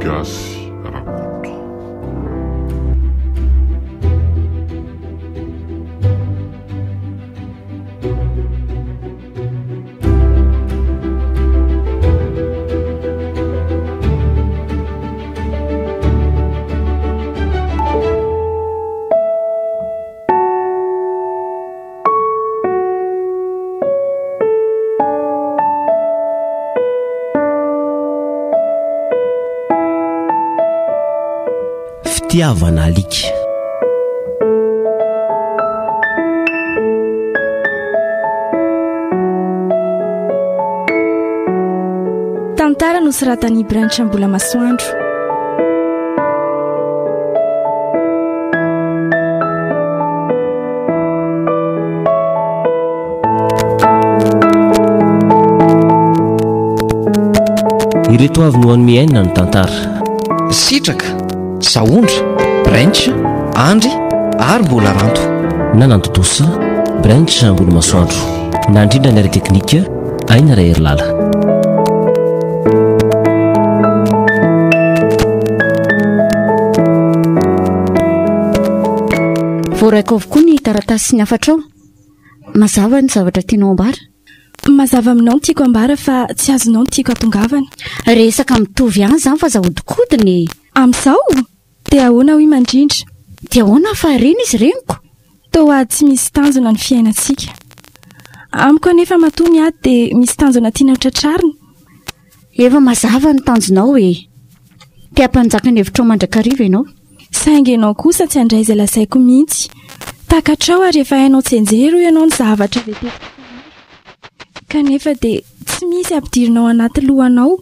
Gasy Rakoto. Fitiavana alika. Tantara nosoratan'i Branch Mbola Masoandro. Ireto avy no hanome aina ny tantara. Sitraka, Sahondra, Branch, Andry ary Mbola Ranto. Nanantontosa, Branch Ambonimasoandro. Nandrindra ny ara-teknika, Aina Raherilala. Voaraiko avokoa ny taratasy sy ny hafatrao. Mazava ny zavatra tianao ambara. Mazava aminao ny tiako ambara fa tsy azonao ny tiako hatongavana. Resaka mitovy ihany izany fa aza ahodikodina e! Amin'izao? Dia ahoana hoy Mandrindra? Dia ahoana fa reny izy reniko? Toa ady tsy misy tanjona ny fiainantsika. Amiko anefa matoa miady dia misy tanjona tiana ho tratrarina. Efa mazava ny tanjonao e! Te hampanjaka ny hevitrao mandrakariva ianao. Saingy ianao kosa tsy handray izay lazaiko mihitsy. Takatrao ary efa hainao tsianjery hoy ianao ny zavatra veteko isan'andro. Kanefa dia tsy misy ampidirinao anaty lohanao.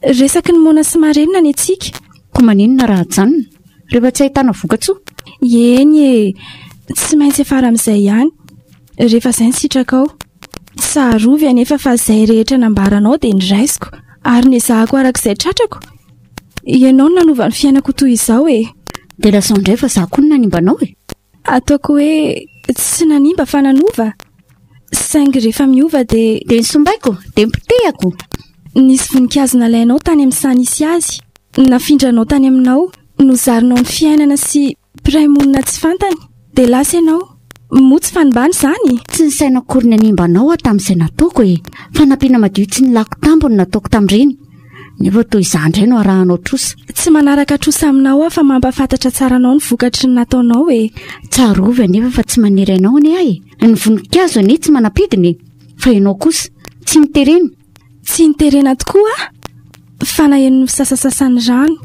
Resaky ny moana sy marenina ny antsika. Koa maninona raha ajanona? Rehefa tsy ahitana vokatsoa? Eny e! Tsy maintsy hiafara amin'izay ihany. Rehefa izay ny sitrakao. Tsarovy anefa fa izay rehetra nambaranao dia noraisiko ary nezahako araka izay tratrako. Ianao no nanova ny fiainako ho toy izao e! Dia lazao indray fa izaho koa no nanimba anao e! Ataoko hoe tsy nanimba fa nanova. Saingy rehefa miova dia. Dia nosombaiko, dia nipotehako. Nisy voninkazo nalainao tany amin'ny saha nisy azy, nafindranao tany aminao, nozarinao ny fiainana sy mpiray monina tsy fantany. Dia lasa ianao. Moa tsy fanimbana izany? Tsy nisaina akory ny hanimba anao aho tamin'izay nataoko e! Fanampiana madio tsy nilako tambo no nataoko tamin'ireny. Nefa toa izaho indray no arahanao trosa. Tsy manaraka trosa aminao aho fa mampahafantatra tsara anao ny vokatry ny nataonao e. Tsarovy anefa fa tsy manery anao anie aho e. Ny voninkazo anie tsy manam-pidiny e. Fa ianao kosa, tsy niterena. Tsy niterena tokoa aho fa naheno ny fisasasasan'ny rano.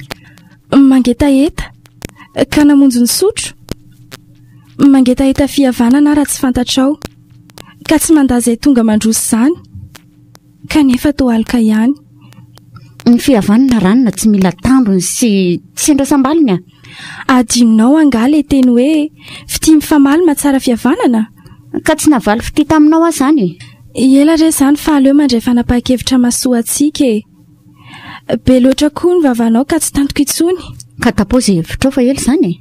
Mangetaheta. Ka namonjy nisotro. Mangetaheta fihavanana aho raha tsy fantatrao. Ka tsy mandà izay tonga mandroso izany. Kanefa toa aloka ihany. Ny fihavanana ranona tsy mila tambiny sy tsy andrasam-baliny a! Adinonao angaha ilay teny hoe fitia mifamaly mahatsara fihavanana? Ka tsy navaly fitia taminao aho izany e! Ela re izany fa aleo mandray fanapahan-kevitra mahasoa antsika e! Be loatra koa ny vavanao ka tsy tantiko intsony. Ka tapoho izay hevitrao fa ela izany e!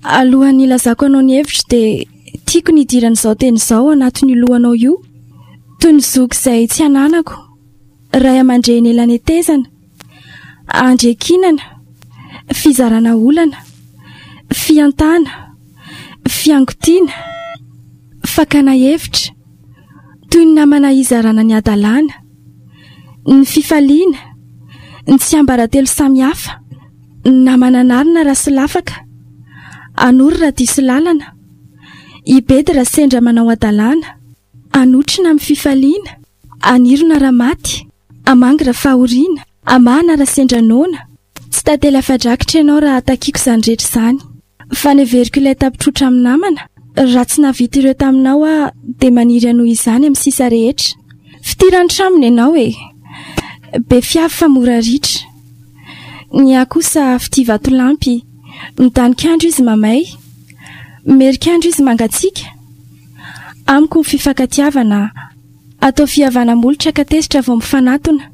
Alohan'ny hilazako anao ny hevitro dia tiako ny hidiran'izao teny izao ao anatin'io lohanao io. Toy ny zoky izay tsy ananako, ray aman-dreny elanetezana, andriakinana, fizarana olana, fihantana, fiangotiana, fakana hevitra, toy ny namana hizarana ny hadalana, ny fifaliana, ny tsiambaratelo samihafa. Namana anarina raha solafaka, anoro raha diso lalana, hibedy raha sendra manao hadalana, hanotrona amin'ny fifaliana, hanirona raha maty, hamangy raha fahoriana, hamahana raha sendra noana. Tsy tantely afa-drakitra ianao raha takiako izany rehetra izany. Fa neveriko ilay tapitrotra amin'ny namana, raha tsy nahavita ireo taminao aho dia maniry hanohy izany amin'ny sisa rehetra. Fitiran-traminy ianao e! Be fiavy fa mora ritra. Ny ahy kosa fitia vatolampy, midanik'andro izy mamay, merik'andro izy mangatsiaka. Amiko ny fifankatiavana atao fihavana-molotra ka tezitra vao mifanatona.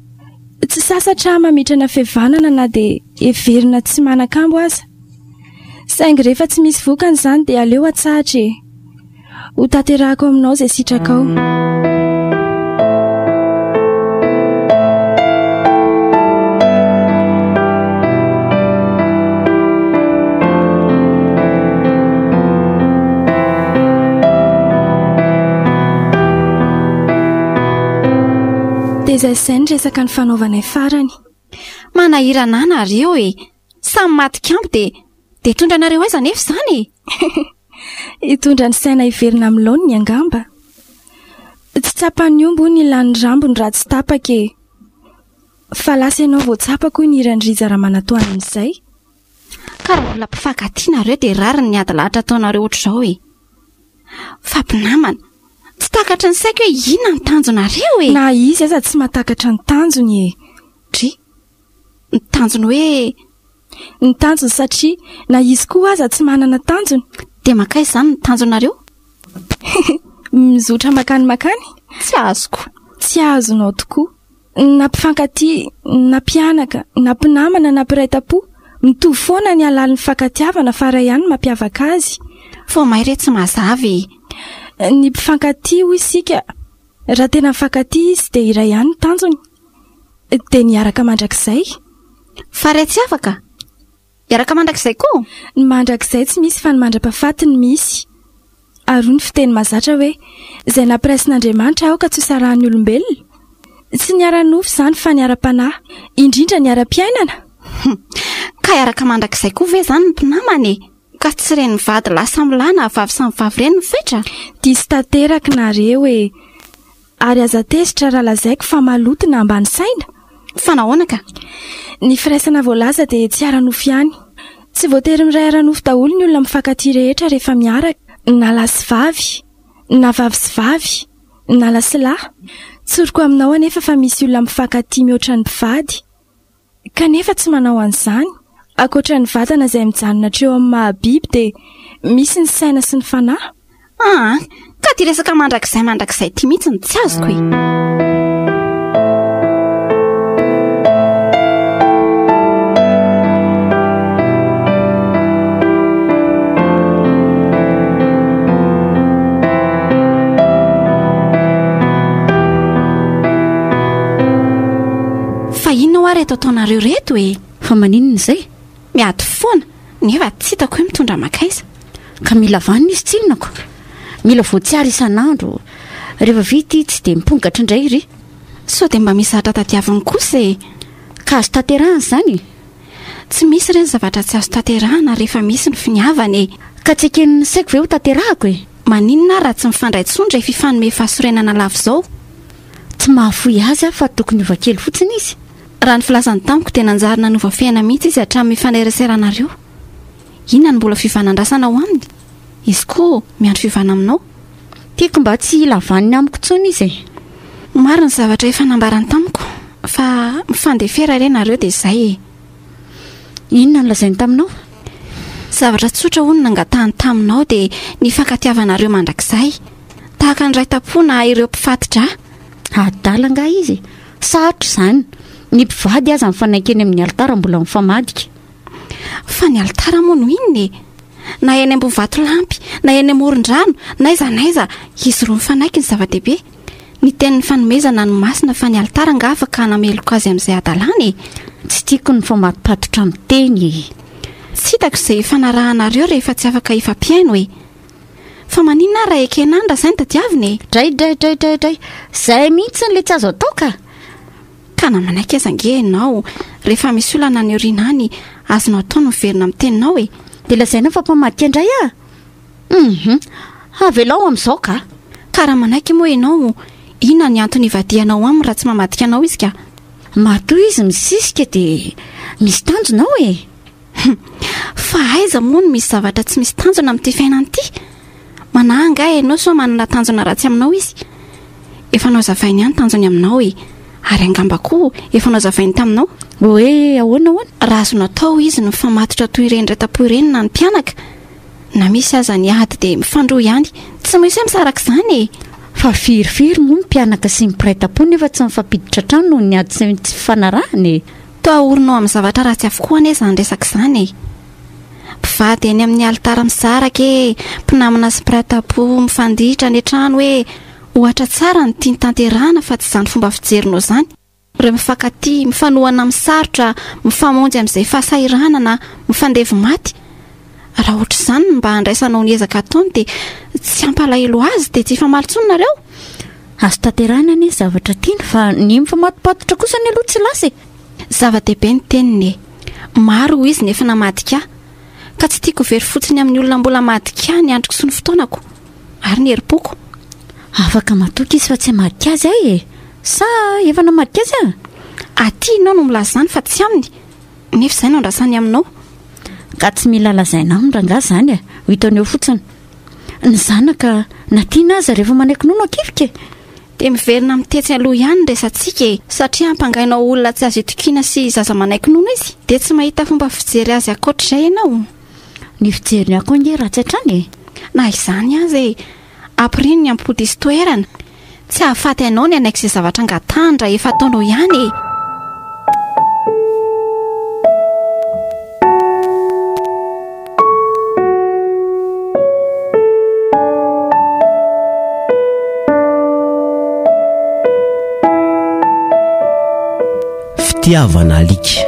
Tsy sasatra aho mamitrana fihavanana na dia heverina tsy manan-kambo aza. Saingy rehefa tsy misy vokany izany dia aleo atsahatra e! Ho tanterahako aminao izay sitrakao. Dia izay sy izay ny resaka nifanaovanay farany. Manahirana ahy nareo e! Samy maty kambo dia dia hitondra anareo aiza anefa izany e? Hitondra ny saina hiverina amin'ny laoniny angamba. Tsy tsapan'ny omby hono ny ilan'ny rambony raha tsy tapaka e! Fa lasa ianao vao tsapako hoy ny hiran'i Rija Ramanantoanina izay. Ka raha olona mpifankatia nareo dia rariny ny ady lahatra ataonareo ohatr'izao e! Fa mpinamana, tsy takatry ny saiko hoe inona ny tanjonareo e! Na izy aza tsy mahatakatra ny tanjony e! Dry, ny tanjony hoe. Ny tanjony satria na izy koa aza tsy manana tanjona. Dia mankaiza izany ny tanjonareo? Mizotra makany makany? Tsy azoko. Tsy azonao tokoa. Na mpifankatia, na mpianaka, na mpinamana na mpiray tampo, mitovy foana ny halalin'ny fankatiavana fa iray ihany no mampiavaka azy. Vao may re tsy mazava e! Ny mpifankatia hoy isika, raha tena mifankatia izy dia iray ihany ny tanjony. Dia ny hiaraka mandrakizay. Fa ray tsy afaka? Hiaraka mandrakizay koa? Ny mandrakizay tsy misy fa ny mandra-pahafaty no misy. Ary hoy ny fiteny mahazatra hoe, izay nampiraisin'Andriamanitra aoka tsy hosarahan'ny olombelona. Tsy ny ara-nofo izany fa ny ara-panahy, indrindra ny ara-piainana. Hum, ka hiaraka mandrakizay koa ve izany ny mpinamana e? Ka tsy ireny mivady lahy samy lahy na vavy samy vavy ireny no fetra? Diso tanteraka nareo e! Ary aza tezitra raha lazaiko fa maloto na ambany saina. Fa nahoana ka? Ny firaisana voalaza dia tsy ara-nofo ihany. Tsy voatery miray ara-nofo daholo ny olona mifankatia rehetra rehefa miaraka, na lahy sy vavy, na vavy sy vavy, na lahy sy lahy. Tsoriko aminao anefa fa misy olona mifankatia mihoatra ny mpivady. Kanefa tsy manao an'izany. Ankoatra ny vatana izay mijanona hatreo amin'ny maha biby dia misy ny saina sy ny fanahy. Aa, ka ity resaka mandrakizay mandrakizay ity mihitsy no tsy azoko e. Fa inona hoa reto ataonareo reto e? Fa maninona izay? Miady foana, nefa tsy hitako hoe mitondra mankaiza. Ka mila vanona izy tsinona ko. Mila voatsiary isan'andro. Rehefa vita itsy dia mipongatra indray iry. Sao dia mba misy zavatra tadiaviny kosa e? Ka azo tanterahana izany e? Tsy misy re ny zavatra tsy azo tanterahana rehefa misy ny finiavana e! Ka tsy eken'ny saiko ve ho tanterahako e? Maninona ary raha tsy mifandray intsony rehefa hifanome fahasorenana lava izao? Tsy mahafoy azy aho fa tokony hiova kely fotsiny izy. Raha ny filazany tamiko dia nanjary nanova fiaina mihitsy izy hatramin'ny fifaneraseranareo. Inona no mbola fiovana andrasana ao aminy? Izy koa miandry fiovana aminao. Tiako mba tsy hila vaniny amiko intsony izy e. Maro ny zavatra efa nambarany tamiko fa mifandefera re nareo dia izay e. Inona no lazainy taminao? Zavatra tsotra hono nangatahany taminao dia ny hifankatiavanareo mandrakizay. Tahaka ny ray tam-po na ireo mpifati-drà. Adala angaha izy e? Sarotra izany. Ny mpivady aza mifanaiky eny amin'ny alitara mbola mifamadika. Fa ny alitara moa no inona e? Na eny ambony vatolampy, na eny amoron-drano, n'aiza n'aiza, izy roa mifanaiky ny zava-dehibe. Ny tenin'ny fanomezana no masina fa ny alitara angaha afaka hanameloka azy amin'izay hadalana e? Tsy tiako ny mifamatopatotra amin'ny teny e! Tsy hitako izay hifanarahanareo rehefa tsy afaka hifampihaino e! Fa maninona ary raha ekena any raha izay no tadiavina e? Dray dray dray dray dray! Izay mihitsy ilay tsy azo atao ka! Ka na manaiky aza ange ianao, rehefa misy olana any aoriana any, azonao atao ny miverina amin'ny teninao e! Dia lazainao fa mpamadika indray aho? Hum! Avelao amin'izao ka! Ka raha manaiky moa ianao, inona ny antony hivadihanao aminy raha tsy mamadika anao izy ka? Matoa izy misisika dia misy tanjona ao e! Hum! Fa aiza moa no misy zavatra tsy misy tanjona amin'ity fiainana ity? Manahy angaha ianao sao manana tanjona ratsy aminao izy? Efa nohazavainy ihany tanjony aminao e! Ary angamba koa efa nohazavainy taminao? Hoe ahoana ahoana? Raha azonao atao izy no mifamatotra toy ireny reta-po ireny na ny mpianaka, na misy aza ny ady dia mifandroa ihany, tsy misy hoe misaraka izany e! Fa firifiry moa ny mpianaka sy ny mpiray tam-po nefa tsy mifampiditra an-trano noho ny ady sy ny tsy fifanarahana e! Toa ahorinao amin'ny zavatra ratsy avokoa anie izany resaka izany e! Mpivady eny amin'ny alitara misaraka e, mpinamana sy mpiray tampo mifanditra any an-trano e! Ohatra tsara ny tiany tanterahana fa tsy izany fomba fijerinao izany. Ireo mifankatia, mifanohana amin'ny sarotra, mifamonjy amin'izay fahasahiranana, mifandevo maty. Raha ohatr'izany no mba handraisanao ny ezaka ataony dia tsy hampalahelo azy dia tsy hifamaly intsony nareo? Azo tanterahina anie ny zavatra tiany fa ny mifamatopatotra kosa anie aloha tsy lasa e! Zava-dehibe ny teniny e! Maro hoy izy nefa namadika ahy. Ka tsy tiako ho very fotsiny amin'ny olona mbola hamadika ahy ny androko sy ny fotoanako ary ny herim-poko. Afaka matoky izy fa tsy hamadika azy aho e! Sa efa namadika azy aho? Aty ianao no milaza izany fa tsy aminy, nefa izay no andrasany aminao. Ka tsy mila lazaina aminy rangahy izany e! Ho hitany eo fotsiny. Ny zanaka na tiana aza rehefa manaiky nono akifika e! Dia miverina amin'ny tetsy aloha ihany ny resatsika e! Satria ampangainao olona tsy azo itokiana sy zaza manaiky nono izy, dia tsy mahita fomba fijery azy ankoatr'izay ianao? Ny fijeriny ahy koa ange ratsy hatrany e! Na izany aza e! Ampirino ny ampody sy toerana. Tsy hahafaty anao ny hanaiky izay zavatra angatahany raha efa ataonao ihany e! Fitiavana alika.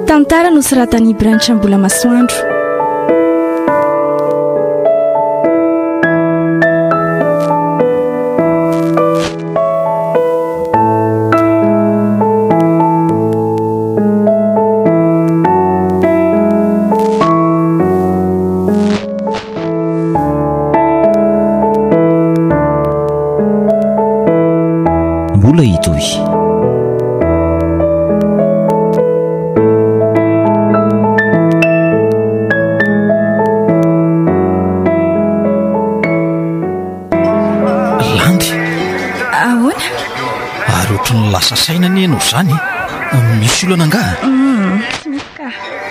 Tantara nosoratan'i Branch Mbolamasoandro. Mbola hitohy. Landy. Ahoana? Ary ohatry ny lasa saina anie ianao izany e. Misy olana angaha? Mm, tsy misy ka.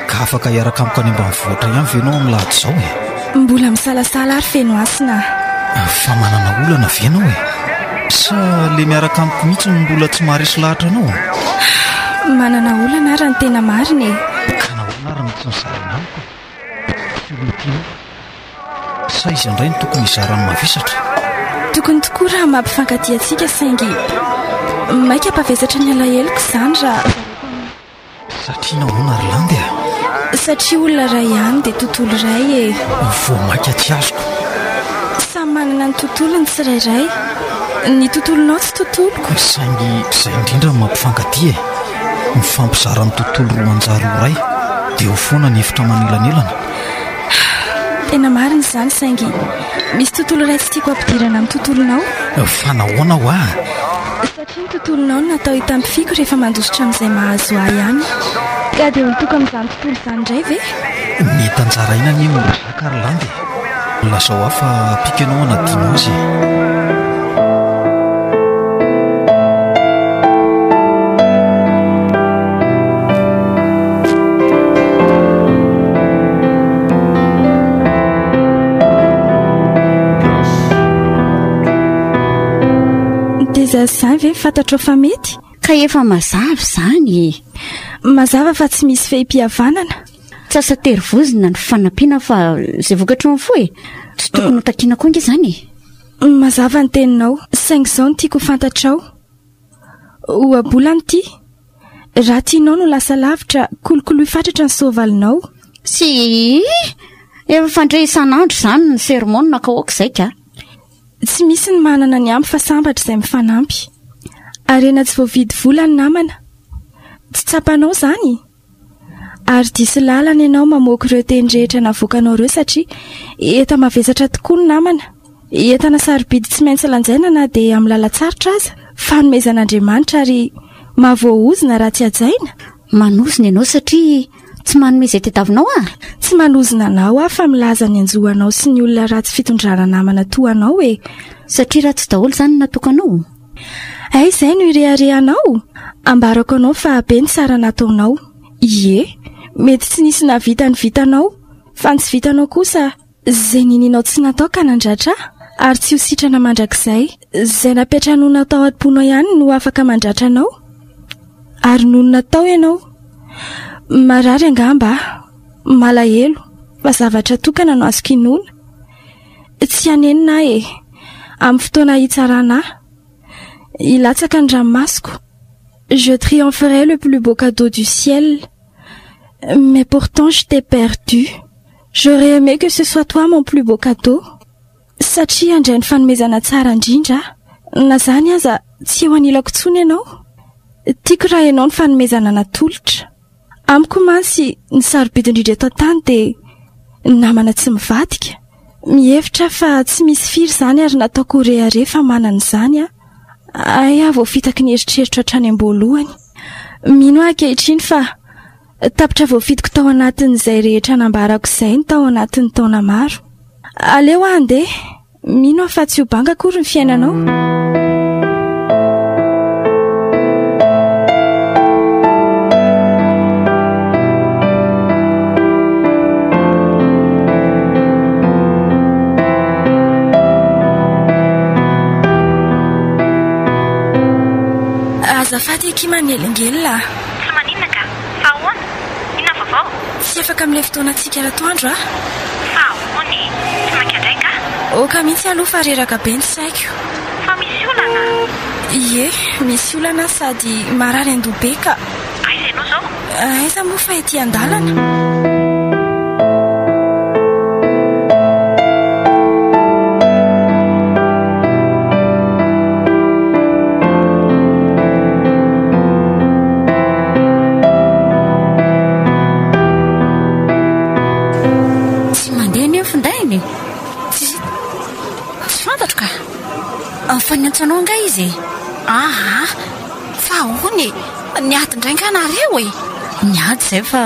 Ka afaka hiaraka amiko any ambanivohitra ihany ve ianao amin'ny lahady izao e? Mbola misalasala ary feno hasina. Fa manana olana ve ianao e? Sa le miaraka amiko mihitsy no mbola tsy maharesy lahatra anao? Manana olana ary ny tena marina e. Ka nahoana ary no tsy nizaraina amiko e? Tsy olona tianao. Sa iza indray no tokony hizara ny mavesatra? Tokony tokoa raha mampifankatia antsika saingy maika hampavesatra ny alaheloko izany raha Satria nahoana ry Landy a? Satria olona iray ihany dia tontolo iray e. Vao mainka tsy azoko. Samy manana ny tontolony ny tsirairay. Ny tontolonao tsy tontoloko. Saingy izay indrindra no mampifankatia e. Mifampizara ny tontolo roa hanjary ho iray dia eo foana ny efitra manelanelana. Tena marina izany saingy misy tontolo iray tsy tiako hampidirana amin'ny tontolonao. Fa nahoana hoa? Satria ny tontolonao no natao hitampifiko rehefa mandositra amin'izay mahazo ahy ihany. Ka dia ho toko amin'izany tontolo izany indray ve? Ny tanjaraina anie mora zaka ry Landy e. Lazao ahy fa ampiako ianao hanadino azy e. Dia za izany ve fantatrao fa mety? Ka efa mazava izany e. Mazava fa tsy misy fehim-pihavanana. Tsy asa terivozona ny fanampiana fa izay vokatry ny fo e. Tsy tokony ho takiana koa ange izany e. Mazava ny teninao, saingy izao no tiako ho fantatrao. Ohabolana ity, Raha tianao no lasa lavitra, kolokoloy fatratra ny soavalinao. Tsia, efa fandre isan'andro izany ny sermon ka ok izay ka. Tsy misy ny manana ny ampy fa sambatra izay mifanampy. Harena tsy voavidy vola ny namana. Tsy tsapanao izany? Ary diso lalana ianao mamoaka ireo teny rehetra navoakanao ireo satria enta-mavesatra tokoa ny namana. Entana sarobidy tsy maintsy lanjaina na dia amin'ny lalan-tsarotra aza. Fanomezan'Andriamanitra ary mahavoaozona raha tsy hajaina. Manozona ianao satria tsy manome izay tadiavinao aho. Tsy manozona anao aho fa milaza ny hanjo anao sy ny olona ratsy fitondrana namana toa anao e. Satria ratsy daholo izany ny natokanao. Hay izay no ireharehanao? Ambarako anao fa be ny tsara nataonao. Ie, mety tsy nisy nahavita ny vitanao, fa ny tsy vitanao kosa, izay ninianao tsy natao ka nandratra ahy, ary tsy ho sitrana mandrakizay. Izay nampiantranoinao tao am-ponao ihany no afaka mandratra anao, ary nonina tao ianao. Marary angamba aho, malahelo, fa zavatra tokana no azoko inoana. Tsy hanenina aho e! Amin'ny fotoana hitsarana ahy. Hilatsaka ny ranomasoko. Je triompherai le plus beau cadeau du ciel. Mais pourtant je t'ai perdu. J'aurais aimé que ce soit toi mon plus beau cadeau. Satria handray ny fanomezana tsara indrindra aho. Na izany aza, tsy eo anilako intsony ianao. Tiako raha ianao ny fanomezana natolotra. Amiko mantsy, ny sarobidy indrindra eto an-tany dia ny namana tsy mivadika. Mihevitra aho fa tsy misy firy izany ary nataoko ho rehareha fa manana izany aho. Hay aho voafitaky ny eritreritro hatrany am-boalohany. Mino aho ankehitriny fa tapitra voafidiko tao anatin'izay rehetra nambarako izay ny tao anatin'ny taona maro. Aleo aho handeha. Mino aho fa tsy ho banga akory ny fiainanao. Azafady akia manelingelina a. Tsy maninona ka. Fa ahoana? Inona ny vaovao? Tsy afaka amin'ilay fotoanantsika ratoandro aho. Fa ahoana e? Tsy mainka indray nga? Oka mihitsy aloha fa reraka be ny saiko. Fa misy olana? Ie, misy olana sady marary an-doha be ka. Aiza ianao izao? Aiza moa fa ety an-dalana. Tsy mandeha anie ny findainy e. Tsy tsy fantatro ka. Fa niantso anao angaha izy e? Aa, fa ahoana e? Niady indray angaha nareo e? Niady izay fa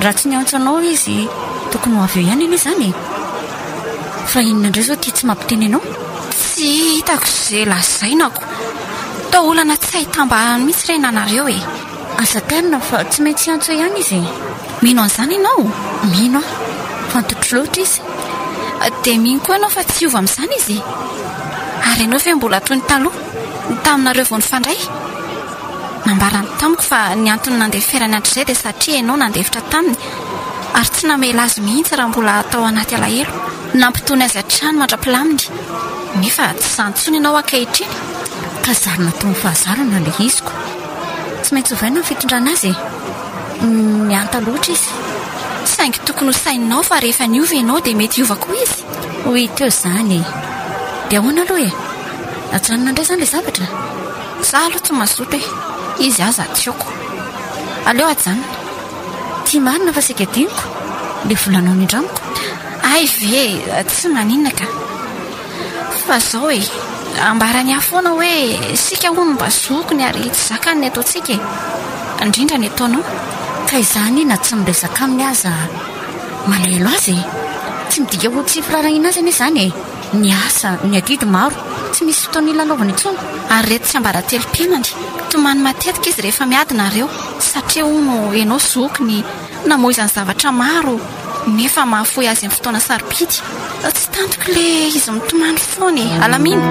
raha tsy niantso anao izy tokony ho avy eo ihany anie izany e. Fa inona indray izao ity tsy mampiteny anao? Tsy hitako izay lazainako. Toa olana tsy ahitam-bahana mihitsy re nanareo e. Aza tairina fa tsy maintsy hiantso ihany izy e. Mino an'izany ianao? Mino aho. Fantatro loatra izy. Dia mino koa ianao fa tsy hiova amin'izany izy? Ary ianao ve mbola toy ny taloha, taminareo vao nifandray? Nambarany tamiko fa ny antony nandeferany hatrizay dia satria ianao nandefitra taminy ary tsy namela azy mihitsy raha mbola tao anaty alahelo. Nampitony azy hatrany mandra-pilaminy. Nefa tsy izany intsony ianao ankehitriny. Ka zarina toy ny fahazarana ilay iziko. Tsy maintsy ovaina ny fitondrana azy e. Mihanta loatra izy. Saingy tokony ho saininao fa rehefa niova ianao dia mety hiova koa izy. Ho hita eo izany e. Dia ahoana aloha e? Ajanona indray izany ilay zavatra? Za aloha tsy mazoto e. Izy aza tsy aoko. Aleo ajanona. Ty marina fa saika adinoko ilay volanao nindramiko. Hay ve e, tsy maninona ka. Fa zao e, ambarany ahy foana hoe isika hono mba zokiny ary tsy zakany ny ataontsika e. Indrindra ny ataonao. Ka izany na tsy miresaka aminy aza malahelo azy e. Tsy midika ho tsy firaharahiana azy anie izany e. Ny asa, ny adidy maro, tsy misy fotoana hilalaovana intsony. Ary ireto tsiambaratelom-piainany, tomany matetika izy rehefa miady nareo, satria hono ianao zokiny, namoizany zavatra maro, nefa mahafoy azy amin'ny fotoana sarobidy. Tsy tantiko le izy mitomany foana e, alamino.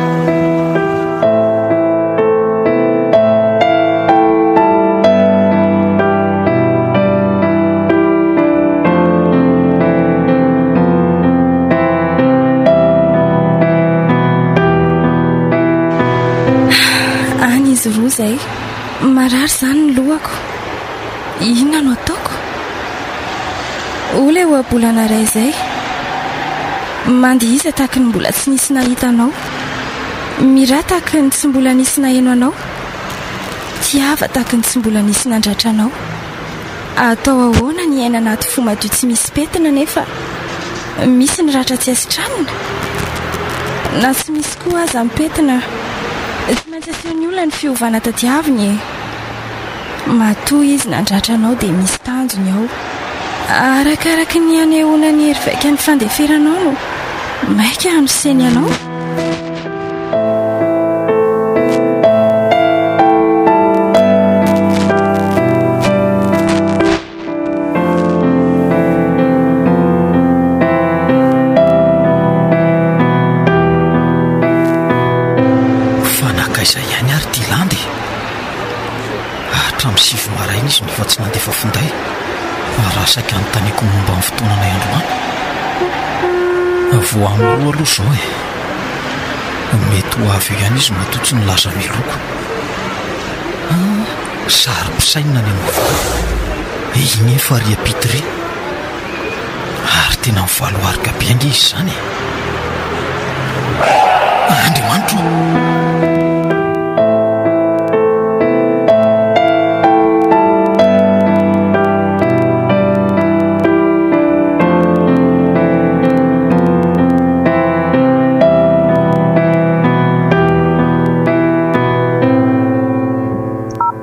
Any izy roa izay. Marary izany ny lohako. Inona no ataoko? Hoy ilay ohabolana iray izay. Mandihiza tahaky ny mbola tsy nisy nahita anao. Mirà tahaky ny tsy mbola nisy naheno anao. Tiava tahaky ny tsy mbola nisy nandratra anao. Atao ahoana ny hiaina anaty fo madio tsy misy pentina nefa misy ny ratra tsy asitranina? Na tsy misy koa aza ny pentina, tsy maintsy asehon'ny olona ny fiovana tadiaviny e! Matoa izy nandratra anao dia misy tanjony ao. Arakaraky ny hanehoana ny hery vaikan'ny fandeferanao no maika hanoseny anao. Fa nankaiza ihany ary ity landy e? Hatramin'ny 9 maraina izy no efa tsy nandefa finday. Raha saika hanontaniako momba ny fotoananay androany. Vao amin'ny roa aloha izao e. Mety ho avy eo ihany izy matoa tsy nilaza miloko. Ah, saro-pisainina ny anao. Iny efa ry apitre. Ary tena mivaloarika be ange izy izany e. Andriamanitro o!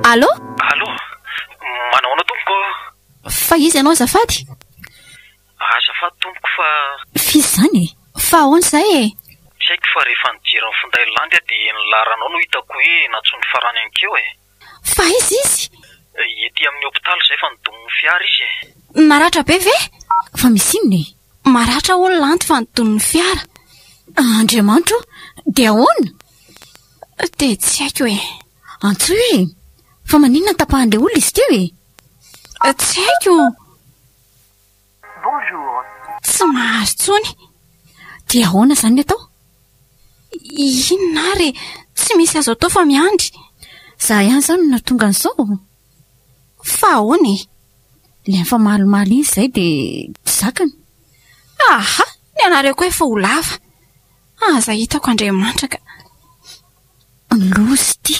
Allô? Allô? Manao ahoana tompoko ô? Fa iza ianao azafady? Azafady tompoko fa. F'iza izany e? Fa ahoana izay e? Tsy haiko fa rehefa nijery ny finday landy aho dia ny laharanao no hitako hoe nantsoin'i Farany ankeo e. Fa aiza izy? Ety amin'ny hopitaly izay fa nodomin'ny fiara izy e. Naratra be ve? Fa misy inona e? Maratra hono Landy fa nodonin'ny fiara. Andriamanitro o! Dia ahoana? Dia tsy haiko e. Antsoy e! Fa maninona no tapahan'ilay olona izy teo e? Tsy haiko. Tsy mahazo intsony. Dia ahoana izany ny atao? Inona ary e? Tsy misy azo atao fa miandry. Izaho ihany izany no nahatonga an'izao. Fa ahoana e? Ilay nifamalimaly iny izay dia tsy zakany. Aha! Ny anareo koa efa ho lava. Aza hitako Andriamanitra ka. Loza ity!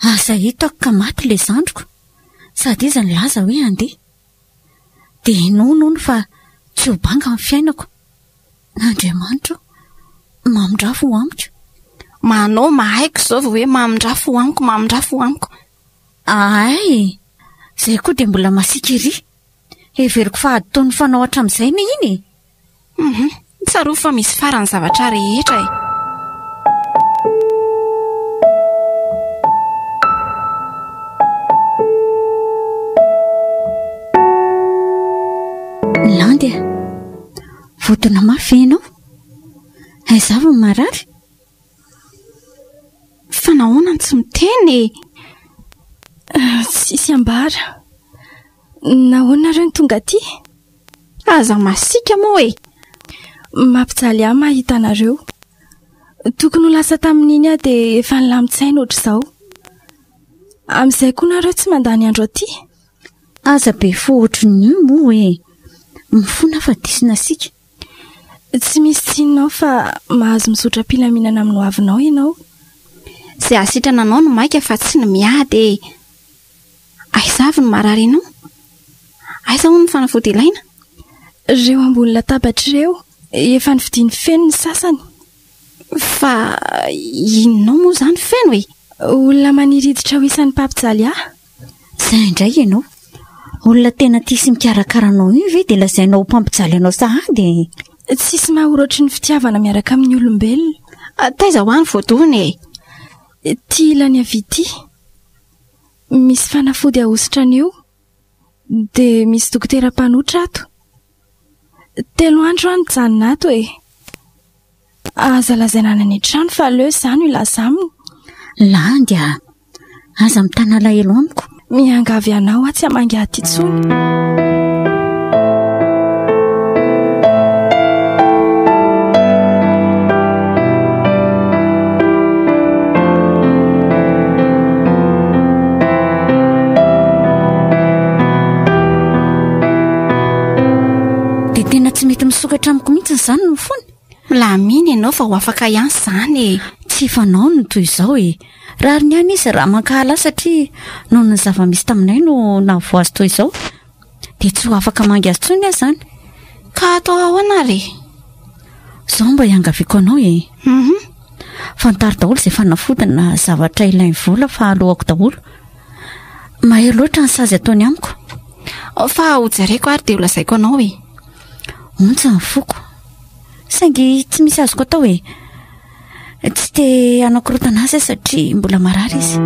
Aza hitako ka maty ilay zandriko. Sady izy nilaza hoe handeha. Dia inoana hono fa tsy ho banga ny fiainako. Andriamanitra o, mamindrà fo amiko. Manao mahaiko izao vao hoe mamindrà fo amiko, mamindrà fo amiko. Ahay! Izay koa dia mbola masiaka ery. Heveriko fa haditoan'ny fanao hatramin'izay anie iny e! Hum, tsarovy fa misy farany zavatra rehetra e. Landy a! Voadona mafy ve ianao? Aiza avy no marary? Fa nahoana no tsy miteny e? Tsisy ambara. Nahoana nareo no tonga aty? Aza masiaka moa e! Mampijaly ahy mahita anareo. Tokony ho lasa tamin'iny aho dia efa nilamin-tsaina ohatr'izao. Amin'izay koa nareo tsy mandany andro aty. Aza be fo ohatrin'io moa e! Mifona aho fa diso nasiaka. Tsy misy tsininao fa mahazo mizotra am-pilaminana amin'ny hoavinao ianao. Izay hahasitrana anao no maika fa tsy ny miady e! Aiza avy no marary anao? Aiza hono ny fanafody ilaina? Ireo ambony latabatra ireo, efa novidian'i Feno ny sasany. Fa inona moa izany Feno e? Olona maniry hiditra ho isan'ny mpampijaly ahy. Izay indray ianao. Olona tena tia sy mikarakara anao iny ve dia lazainao ho mpampijaly anao sahady e? Tsisy maha-ory ohatry ny fitiavana miaraka amin'ny olombelona. Taiza ho any voadona e? Ity ilany havia ity. Misy fanafody ahosotra an'io, dia misy dokotera mpanotra ato. Telo andro aho nijanona ato e. Aza lazaina any an-trano fa aleo izaho no hilaza aminy. Landy a! Aza mitana alahelo amiko. Miangavy anao aho tsy hamangy aty intsony. Dia tena tsy mety misokatra amiko mihitsy izany ny fony. Milamina ianao fa ho afaka ihany izany e. Tsy fanao ny toy izao e. Rariny ihany izy raha mankahala ahy satria noho ny zava-misy taminay no nahavoa azy toy izao. Dia tsy ho afaka mangy azy intsony aho izany. Ka atao ahoana ary e? Izao mba iangaviako anao e. Mhm. Fantaro daholo izay fanafody na zavatra ilain'ny vola fa aloako daholo. Mahery loatra ny sazy ataony amiko. Fa hojereko ary dia holazaiko anao e. Ontsa ny foko. Saingy tsy misy azoko atao e. Tsy te hanakorontana azy aho satria mbola marary izy.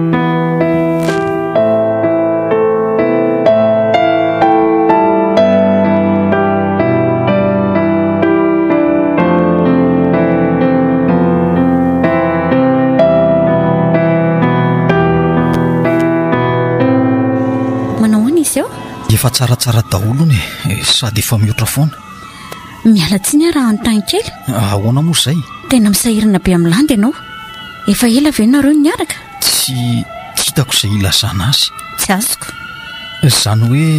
Manao ahoana izy eo? Efa tsaratsara daholo hono e, sady efa mihoatra foana. Miala tsiny aho raha hanontany kely. Ahoana moa izay? Tena misahirana be amin'ny landy ianao. Efa ela ve nareo no niaraka? Tsy hitako izay ilazana azy. Tsy azoko. Izany hoe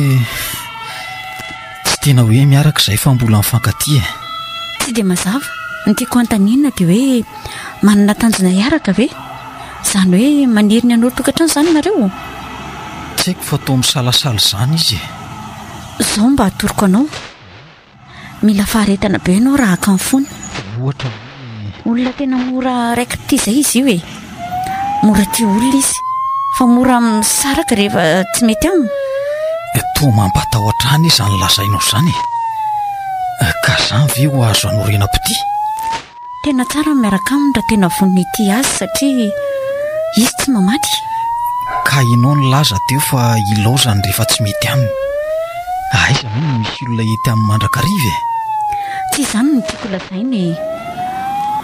tsy tena hoe miaraka izahay fa mbola mifankatia e. Tsy dia mazava. Ny tiako hanontaniana dia hoe manana tanjona hiaraka ve? Izany hoe maniry ny hanolo-tokantrano izany nareo? Tsy haiko fa toa misalasala izany izy e. Izao mba atoroko anao. Mila faharetana be ianao raha haka ny fony. Ohatra hoe. Olona tena mora raiki-pitia izay izy io e. Mora tia olona izy. Fa mora misaraka rehefa tsy mety aminy. Toa mampatahotra ahy anie izany lazainao izany e. Ka izany ve ho azo anorenam-pitia? Tena tsara ny miaraka aminy raha tena vonona hitia azy satria izy tsy mamadika. Ka ianao nilaza teo fa ilaozany rehefa tsy mety aminy. Aiza moa no misy olona hety aminy mandrakariva e? Tsy izany no tiako lazaina e.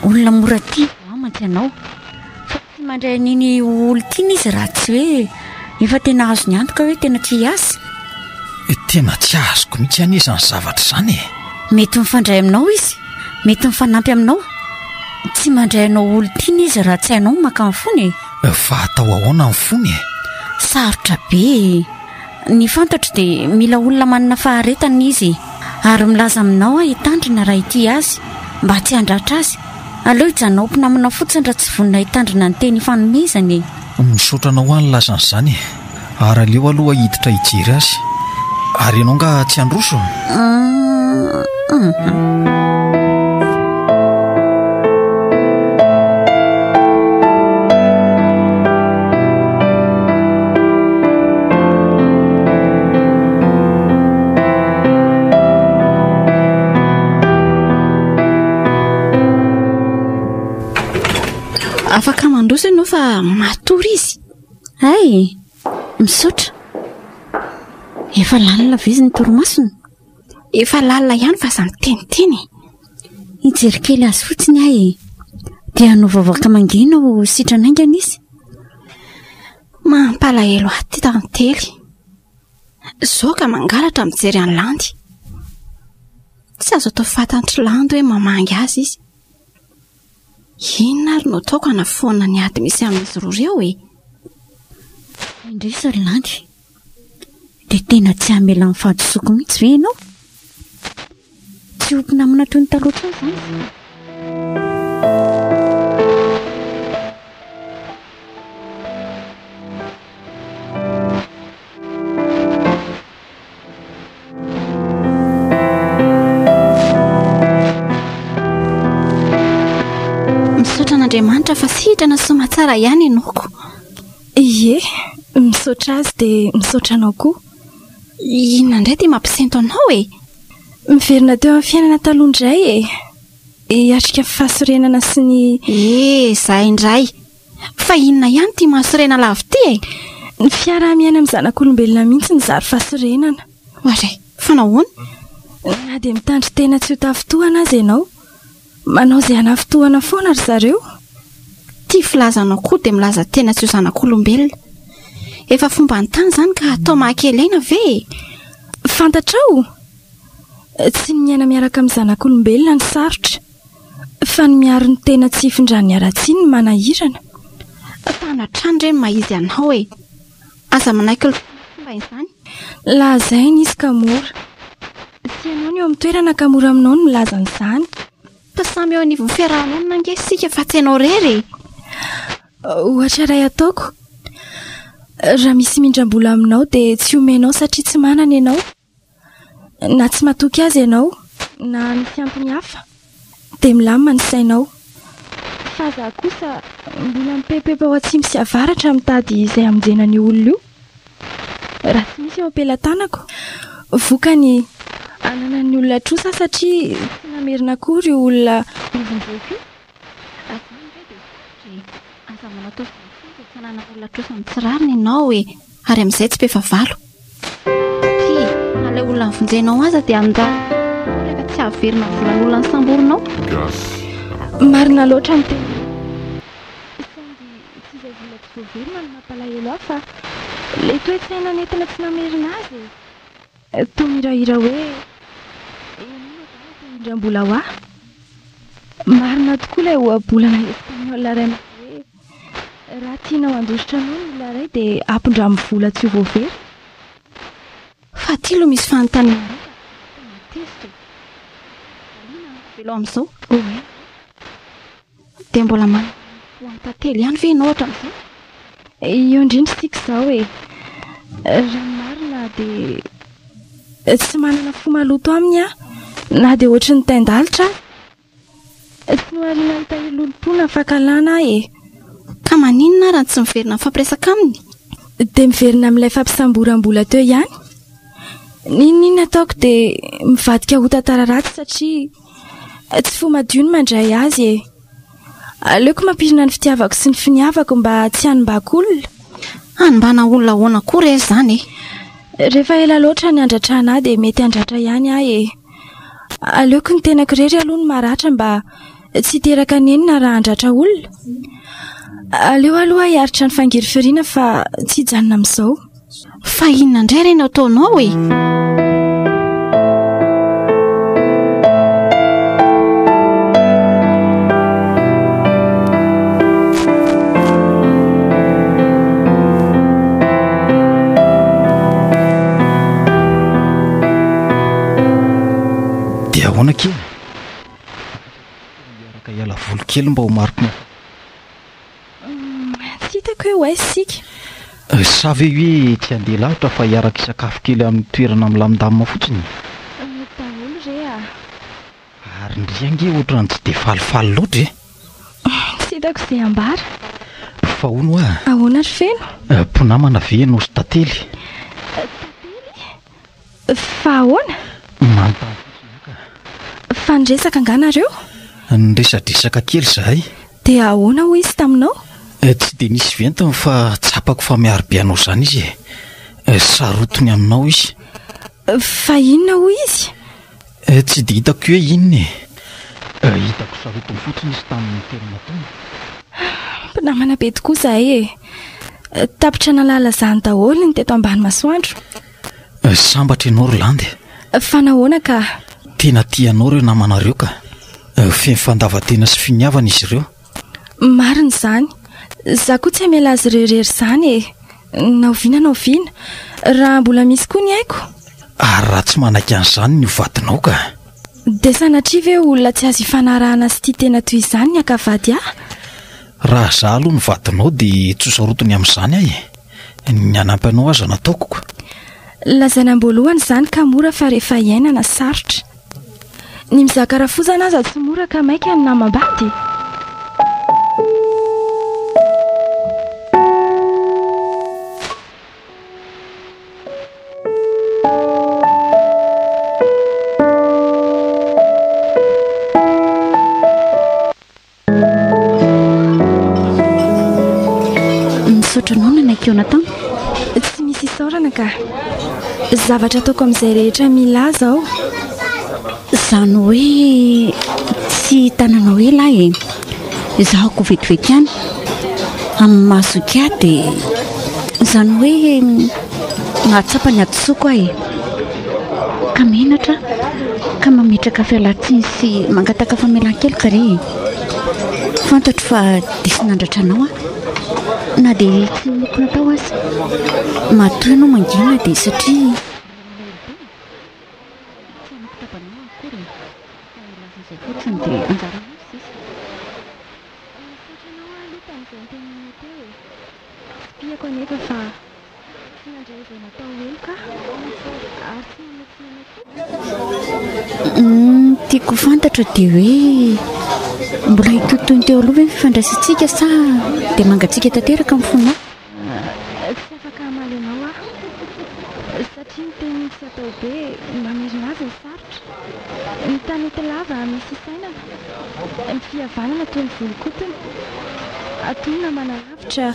Olona mora tia vao mantsy ianao. Fa tsy mandray an'iny ho olon-tiana izy raha tsy hoe efa tena azony antoka hoe tena tia azy. Tena tsy azoko mihitsy anie izany zavatra izany e! Mety mifandray aminao izy, mety mifanampy aminao. Tsy mandray anao ho olon-tiana izy raha tsy hainao ny maka ny fony e! Fa atao ahoana ny fony e? Sarotra be e! Ny fantatro dia mila olona manana faharetana izy ary milaza aminao aho hitandrina raha hitia azy mba tsy handratra azy. Aleo hijanona ho mpinamana fotsiny raha tsy vonona hitandrina ny teny ifanomezana e! Misaotra anao aho nilaza an'izany e! Ary aleo aloha hiditra hijery azy. Ary ianao angaha tsy handroso? Afaka mandroso ianao fa matory izy. Hay! Misaotra. Efa lalina ve izy ny torimasony? Efa lalina ihany fa aza miteniteny e. Hijery kely azy fotsiny aho e. Dia hanao vavaka mangina ho sitrana haingana izy. Mampalahelo ahy ity tantely. Zao ka mangalatra mijery an'i Landy. Tsy azo atao fantatr'i Landy hoe mamangy azy izy. Inona ary no ataoko hanafoana ny ady misy amin'izy roa ireo e? Indrisy ry Landy, dia tena tsy hamela ny fahadisoako mihitsy ve ianao? Tsy ho mpinamana toy ny taloha intsony izany isika? Misaotra an'Andriamanitra fa sitrana soamatsara ihany ianoko. Ie, misaotra azy dia misaotra anao koa. Inona indray ity mampisento anao e? Miverina teo amin'ny fiainana taloha indray e. Hiatrika fahasorenana sy ny. E, izaho indray. Fa inona ihany ity mahasorena lava ity e? Ny fiaraha-miaina amin'ny zanak'olombelona mihitsy no zary fahasorenana. Oadray, fa nahoana? Na dia mitandrin-tena tsy ho tafintohana aza ianao, manao izay hanafintohana foana ry zareo. Ity filazanao koa dia milaza tena tsy ho zanak'olombelona. Efa fomba ny tany izany ka atao mahakely aina ve e? Fantatrao? Tsy ny miaina miaraka amin'ny zanak'olombelona no sarotra. Fa ny miaro ny tena tsy hifindran'ny haratsiany no manahirana. Tano hatrany re ny maha izy anao e! Aza manaiky loatra fomba izany. Lazaina izy ka mora. Tsy ianao no eo amin'ny toerana ka mora aminao ny milaza an'izany. Fa samy eo anivon'ny fiaraha-monina ange isika fa tsy ianao irery e! Ohatra iray ataoko, raha misy mindram-bola aminao dia tsy omenao satria tsy manana ianao. Na tsy matoky azy ianao, na misy antony hafa, dia milamina ny sainao. Fa za kosa mbola mipepopepo ao atsimo sy avaratra mitady izay hamonjena an'io olona io. Raha tsy misy eo am-pelatanako. Vokany, ananan'ny olona trosa aho satria tsy namerina akory io olona novonjeko io. Raha izany ve dia sarotra e! Aza manao toa voafonja tsy hanana olona trosa amin'ny tsy rariny ianao e! Ary amin'izay tsy be fahavalo. Tsia, na ilay olona novonjenao aza dia anjara rehefa tsy hahaverina ny volan'olona nosamborinao. Gasy Marina loatra ny teninao. Saingy tsy izay vola tsy voaverina no mampalahelo ahy fa ilay toe-tsaina nentina tsy namerina azy e! Toa mihirahira hoe ianao no adala te hindram-bola ho ahy. Marina tokoa ilay ohabolana espaniola iray manao hoe Raha tianao handositra anao ny olona iray dia ampindramo vola tsy ho voaverina. Fa aty aloha misy fanontaniana iray ka tena tezitra e. Valiana amiko velao amin'izao. Oay. Dia mbola manana fo amin'ny tantely ihany ve ianao hatramin'izao? Eo indrindra isika izao e. Raha ny marina dia tsy manana fo maloto aminy aho na dia ohatry ny tain-dalitra aza. Tsy nohariana hitahiry lolompo na fankahalana aho e. Ka maninona ary no tsy miverina mifampiresaka aminy? Dia miverina amin'ilay fampisamboram-bola teo ihany. N'inon'inona ataoko dia mivadika ho tantara ratsy satria tsy fo madio ny mandray azy e. Aleoko mampirina ny fitiavako sy ny finiavako mba tsy hanimbako olona. Hanimbana olona ahoana koa re izany e? Rehefa ela loatra ny handratrana ahy dia mety handratra ihany aho e. Aleoko ny tenako irery aloha no maratra mba tsy hiteraka nenina raha handratra olona. Aleo aloha hiaritra ny fangirifiriana fa tsy hijanona amin'izao. Fa inona indray re no ataonao e? Dia ahoana akia? Hiaraka hiala voly kely mba ho mariky ny Tsy hitako hoe ho aiza isika. Sa ve hoe tsy handeha lavitra fa hiaraka hisakafo kely amin'ny toerana milamindamina fotsiny? Daholo re a! Ary ndry ange ohatran'ny tsy dia falifaly loatra e! Tsy hitako izay ambara. Fa hono hoa? Ahoana ry Feno? Mpinamana ve ianao sy Tantely? Tantely? Fa ahoana? Manontany fotsiny aho ka. Fa niresaka angaha nareo? Niresadresaka kely izahay. Dia ahoana hoy izy taminao? Tsy dia nisy ventiny fa tsapako fa miaro be anao izany izy e. Sarotiny aminao izy. Fa inona hoy izy? Tsy dia hitako hoe inona e. Hitako sarotiny fotsiny izy tamin'ny teny nataony. Mpinamana be tokoa izahay e. Tapitra nahalala izany daholo ny teto ambany masoandro. Sambatra ianao ry Landy. Fa nahoana ka? Tena tia anao ireo namanareo ka. Feno fandavan-tena sy finiavana izy ireo. Marina izany. Za koa tsy hamela azy ireo irery izany e. Na oviana na oviana. Raha mbola misy koa ny aiko. Ary raha tsy manaiky an'izany ny ho vadinao ka. Dia sanatria ve olona tsy azo ifanarahana sy tia tena toy izany ny haka vady ahy? Raha za aloha no vadinao dia tsy ho sarotiny amin'izany aho e. Ny hanampy anao aza nataoko ko. Lazaina am-boalohany izany ka mora fa rehefa iainana sarotra. Ny mizaka rafozana aza tsy mora ka maika ny namam-bady? Misaotra anao nanaiky hihaona tamiko. Tsy misy isaorana ka. Zavatra ataoko amin'izay rehetra mila ahy izao. Izany hoe tsy hitananao ela aho e. Ezahako vetivety ihany. Amin'ny maha zoky ahy dia izany hoe mahatsapa ny hadisoako aho e. Ka menatra aho ka mametraka fialan-tsiny sy mangataka famelan-keloka re e. Fantatro fa diso nandratra anao aho na dia tsy niniako natao aza. Matoa ianao mangina dia satria. Tsy hanakotaba anao aho akory e. Fa hilaza izay fotsiny dia anjaranao sisa. Misaotra anao aho aloha tamin'izay noteneninao teo e. Tsipihako anefa fa tsy nandray izay natao heloka aho ary tsy nanome tsiny anao koa. Ny tiako ho fantatra dia hoe mbola hitohy toy ny teo aloha ve ny fifandraisantsika sa dia mangatsiaka tanteraka ny fonao? Tsy afaka hamaly anao aho satria ny teny tsy atao be mamerina azy ny sarotra. Ny tanety lava misy isainana, ny fihavanana toy ny volon-kotona. Atonina manalavitra,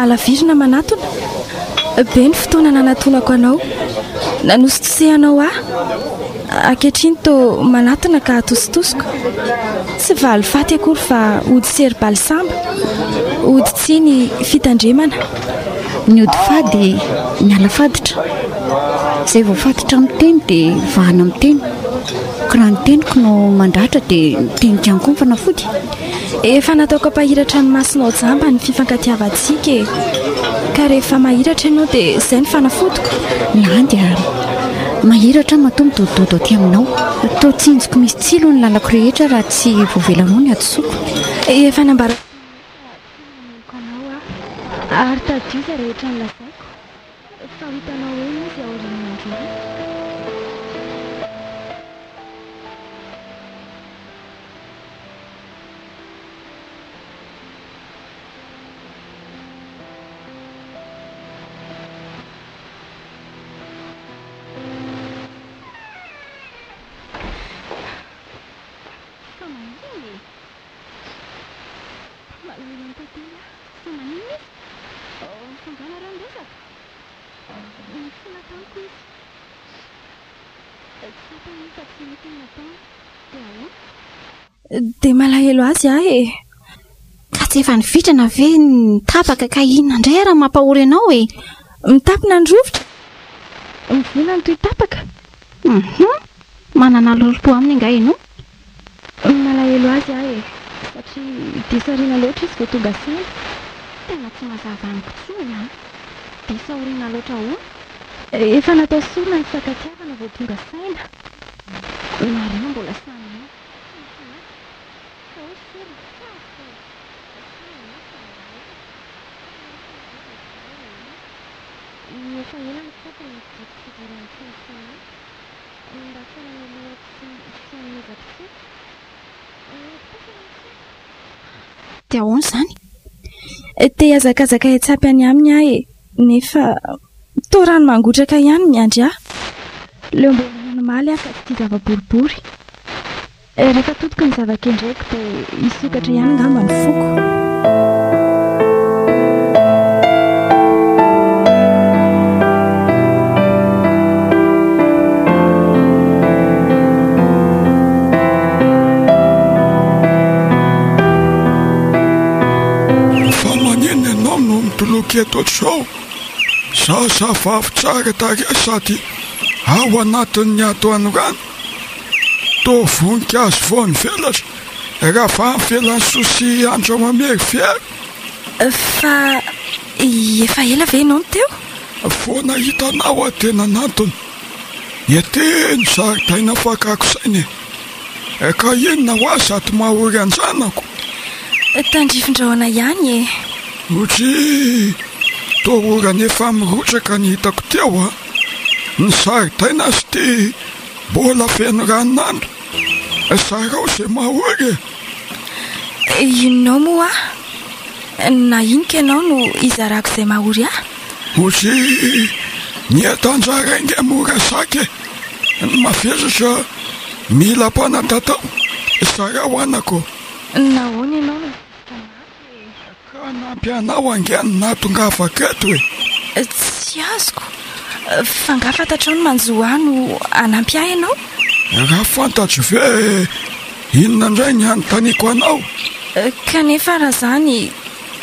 alavirina manatona. Be ny fotoana nanatonako anao, nanositosehanao ahy. Ankehitriny toa manatona ka atositosiko. Tsy valifaty akory fa ody sery balisamba, ody tsiny fitandremana. Ny ody fady miala faditra. Izay voafatotra amin'ny teny dia vahana amin'ny teny. Ko raha ny teniko no mandratra dia ny teniko ihany koa ny fanafody. Efa nataoko hampahiratra ny masonao jamba ny fifankatiavantsika e! Ka rehefa mahiratra ianao dia izay ny fanafodiko. Landy a! Mahiratra aho matoa midodododo aty aminao. Toa tsinjoko misy tsilo ny lalako rehetra raha tsy voavelanao ny hadisoako. Efa nambarako taminao fa tsy nameloka anao aho. Ary tadidio izay rehetra nolazaiko. Fa ho hitanao eo izy aorian'ny androany. Fa maninona e? Malahelo an'i Tantely aho. Fa maninona izy? Fa angaha nareo niresaka? Nifona tamiko izy. Tsapany fa tsy mety ny nataony. Dia ahoana? Dia malahelo azy aho e! Ka tsy efa nivitrana ve ny tapaka ka inona indray ary no mampahory anao e? Mitapina ny rovitra, mivoana ny toy tapaka. Hum, manana lolompo aminy angaha ianao? Malahelo azy aho e! Satria diso aoriana loatra izy vao tonga saina. Tena tsy mazava amiko intsony an! Diso aoriana loatra ahoana? Efa natao sorona ny fifankatiavana vao tonga saina. Nareo mbola samy eo. Efa ela ny foko no didy fidiran'ny saina fanahy. Mba tsy hanamelohako sy tsy hanomezako tsiny. Dia ahoana izany? Te hihazakazaka hitsapy any aminy aho e, nefa toa rano mangotraka ihany ny miandry ahy. Leo mbola nanomaly aho fa tsy tia zava-boribory. Rehefa totoko ny zava-kendreko dia hisokatra ihany angamba ny foko. Fa maninona ianao no mitoloky eto ohatr'izao? Zazavavy tsara tarehy sady ao anatin'ny atoandro. Toa voninkazo vao nivelatra, ravahan'ny felan'ny soa sy andro mamerovero. Fa efa ela ve ianao no teo? Vao nahita anao aho dia nanantona. Ety ny zaridaina fakako saina e. Ka inona ho ahy sady mahory an-janako? Tandrifin-drahona ihany e. Otry, toa orana efa mirotsaka ny hitako teo a. Ny zaridaina aza ity mbola feno ranon'andro. Zarao izay mahory e. Inona moa aho? Na inona ianao no hizarako izay mahory ahy? Otry, ny entan-jarainga mora zaka e. Ny mavesatra mila mpanatatao. Zarao anako. Nahoana ianao no mitifitra mafy e? Ka hanampy anao ange no nahatongavako eto e! Tsy azoko. Fa angaha fantatrao ny manjo ahy no hanampy ahy ianao? Raha fantatro ve inona indray ny hanontaniako anao? Kanefa raha izany,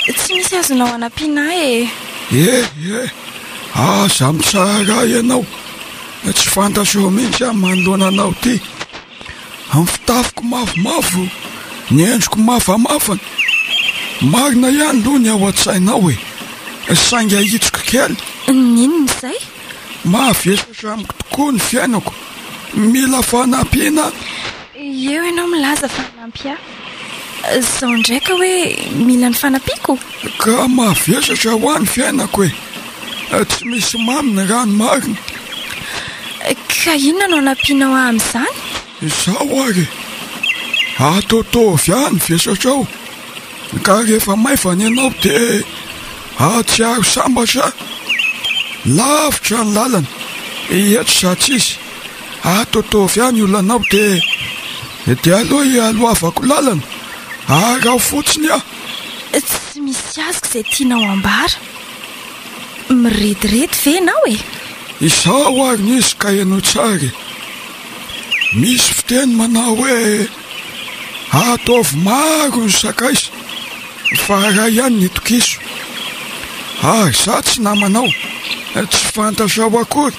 tsy misy azonao hanampiana ahy e! E e! Aza mitsara ahy ianao. Tsy fantatrao mihitsy aho manoloana anao ity. Amin'ny fitafiko mavomavo, ny endriko mafamafana. Marina ihany aloha ny ao an-tsainao e! Saingy ahitsiko kely. N'inona izay? Mavesatra amiko tokoa ny fiainako. Mila fanampiana aho. Eo ianao milaza fa hanampy ahy. Izao indray ka hoe mila ny fanampiako? Ka mavesatra ho ahy ny fiainako e! Tsy misy mamy ny rano marina. Ka inona no hanampianao ahy amin'izany? Izao ary e! Ataotaovy ahy ny vesatrao, ka rehefa maivana ianao dia hahatsiaro sambatra aho. Lavitra ny lalana, eto izaho tsy izy. Ataotaovy ahy ny olanao dia dia aleo hialohavako lalana, araho fotsiny aho. Tsy misy azoko izay tianao ambara. Mirediredy ve ianao e? Izaho ary nisy ka henoy tsara e! Misy fiteny manao hoe ataovy maro ny sakaiza fa iray ihany ny itokiso. Ary izaho tsy namanao, tsy fantatrao akory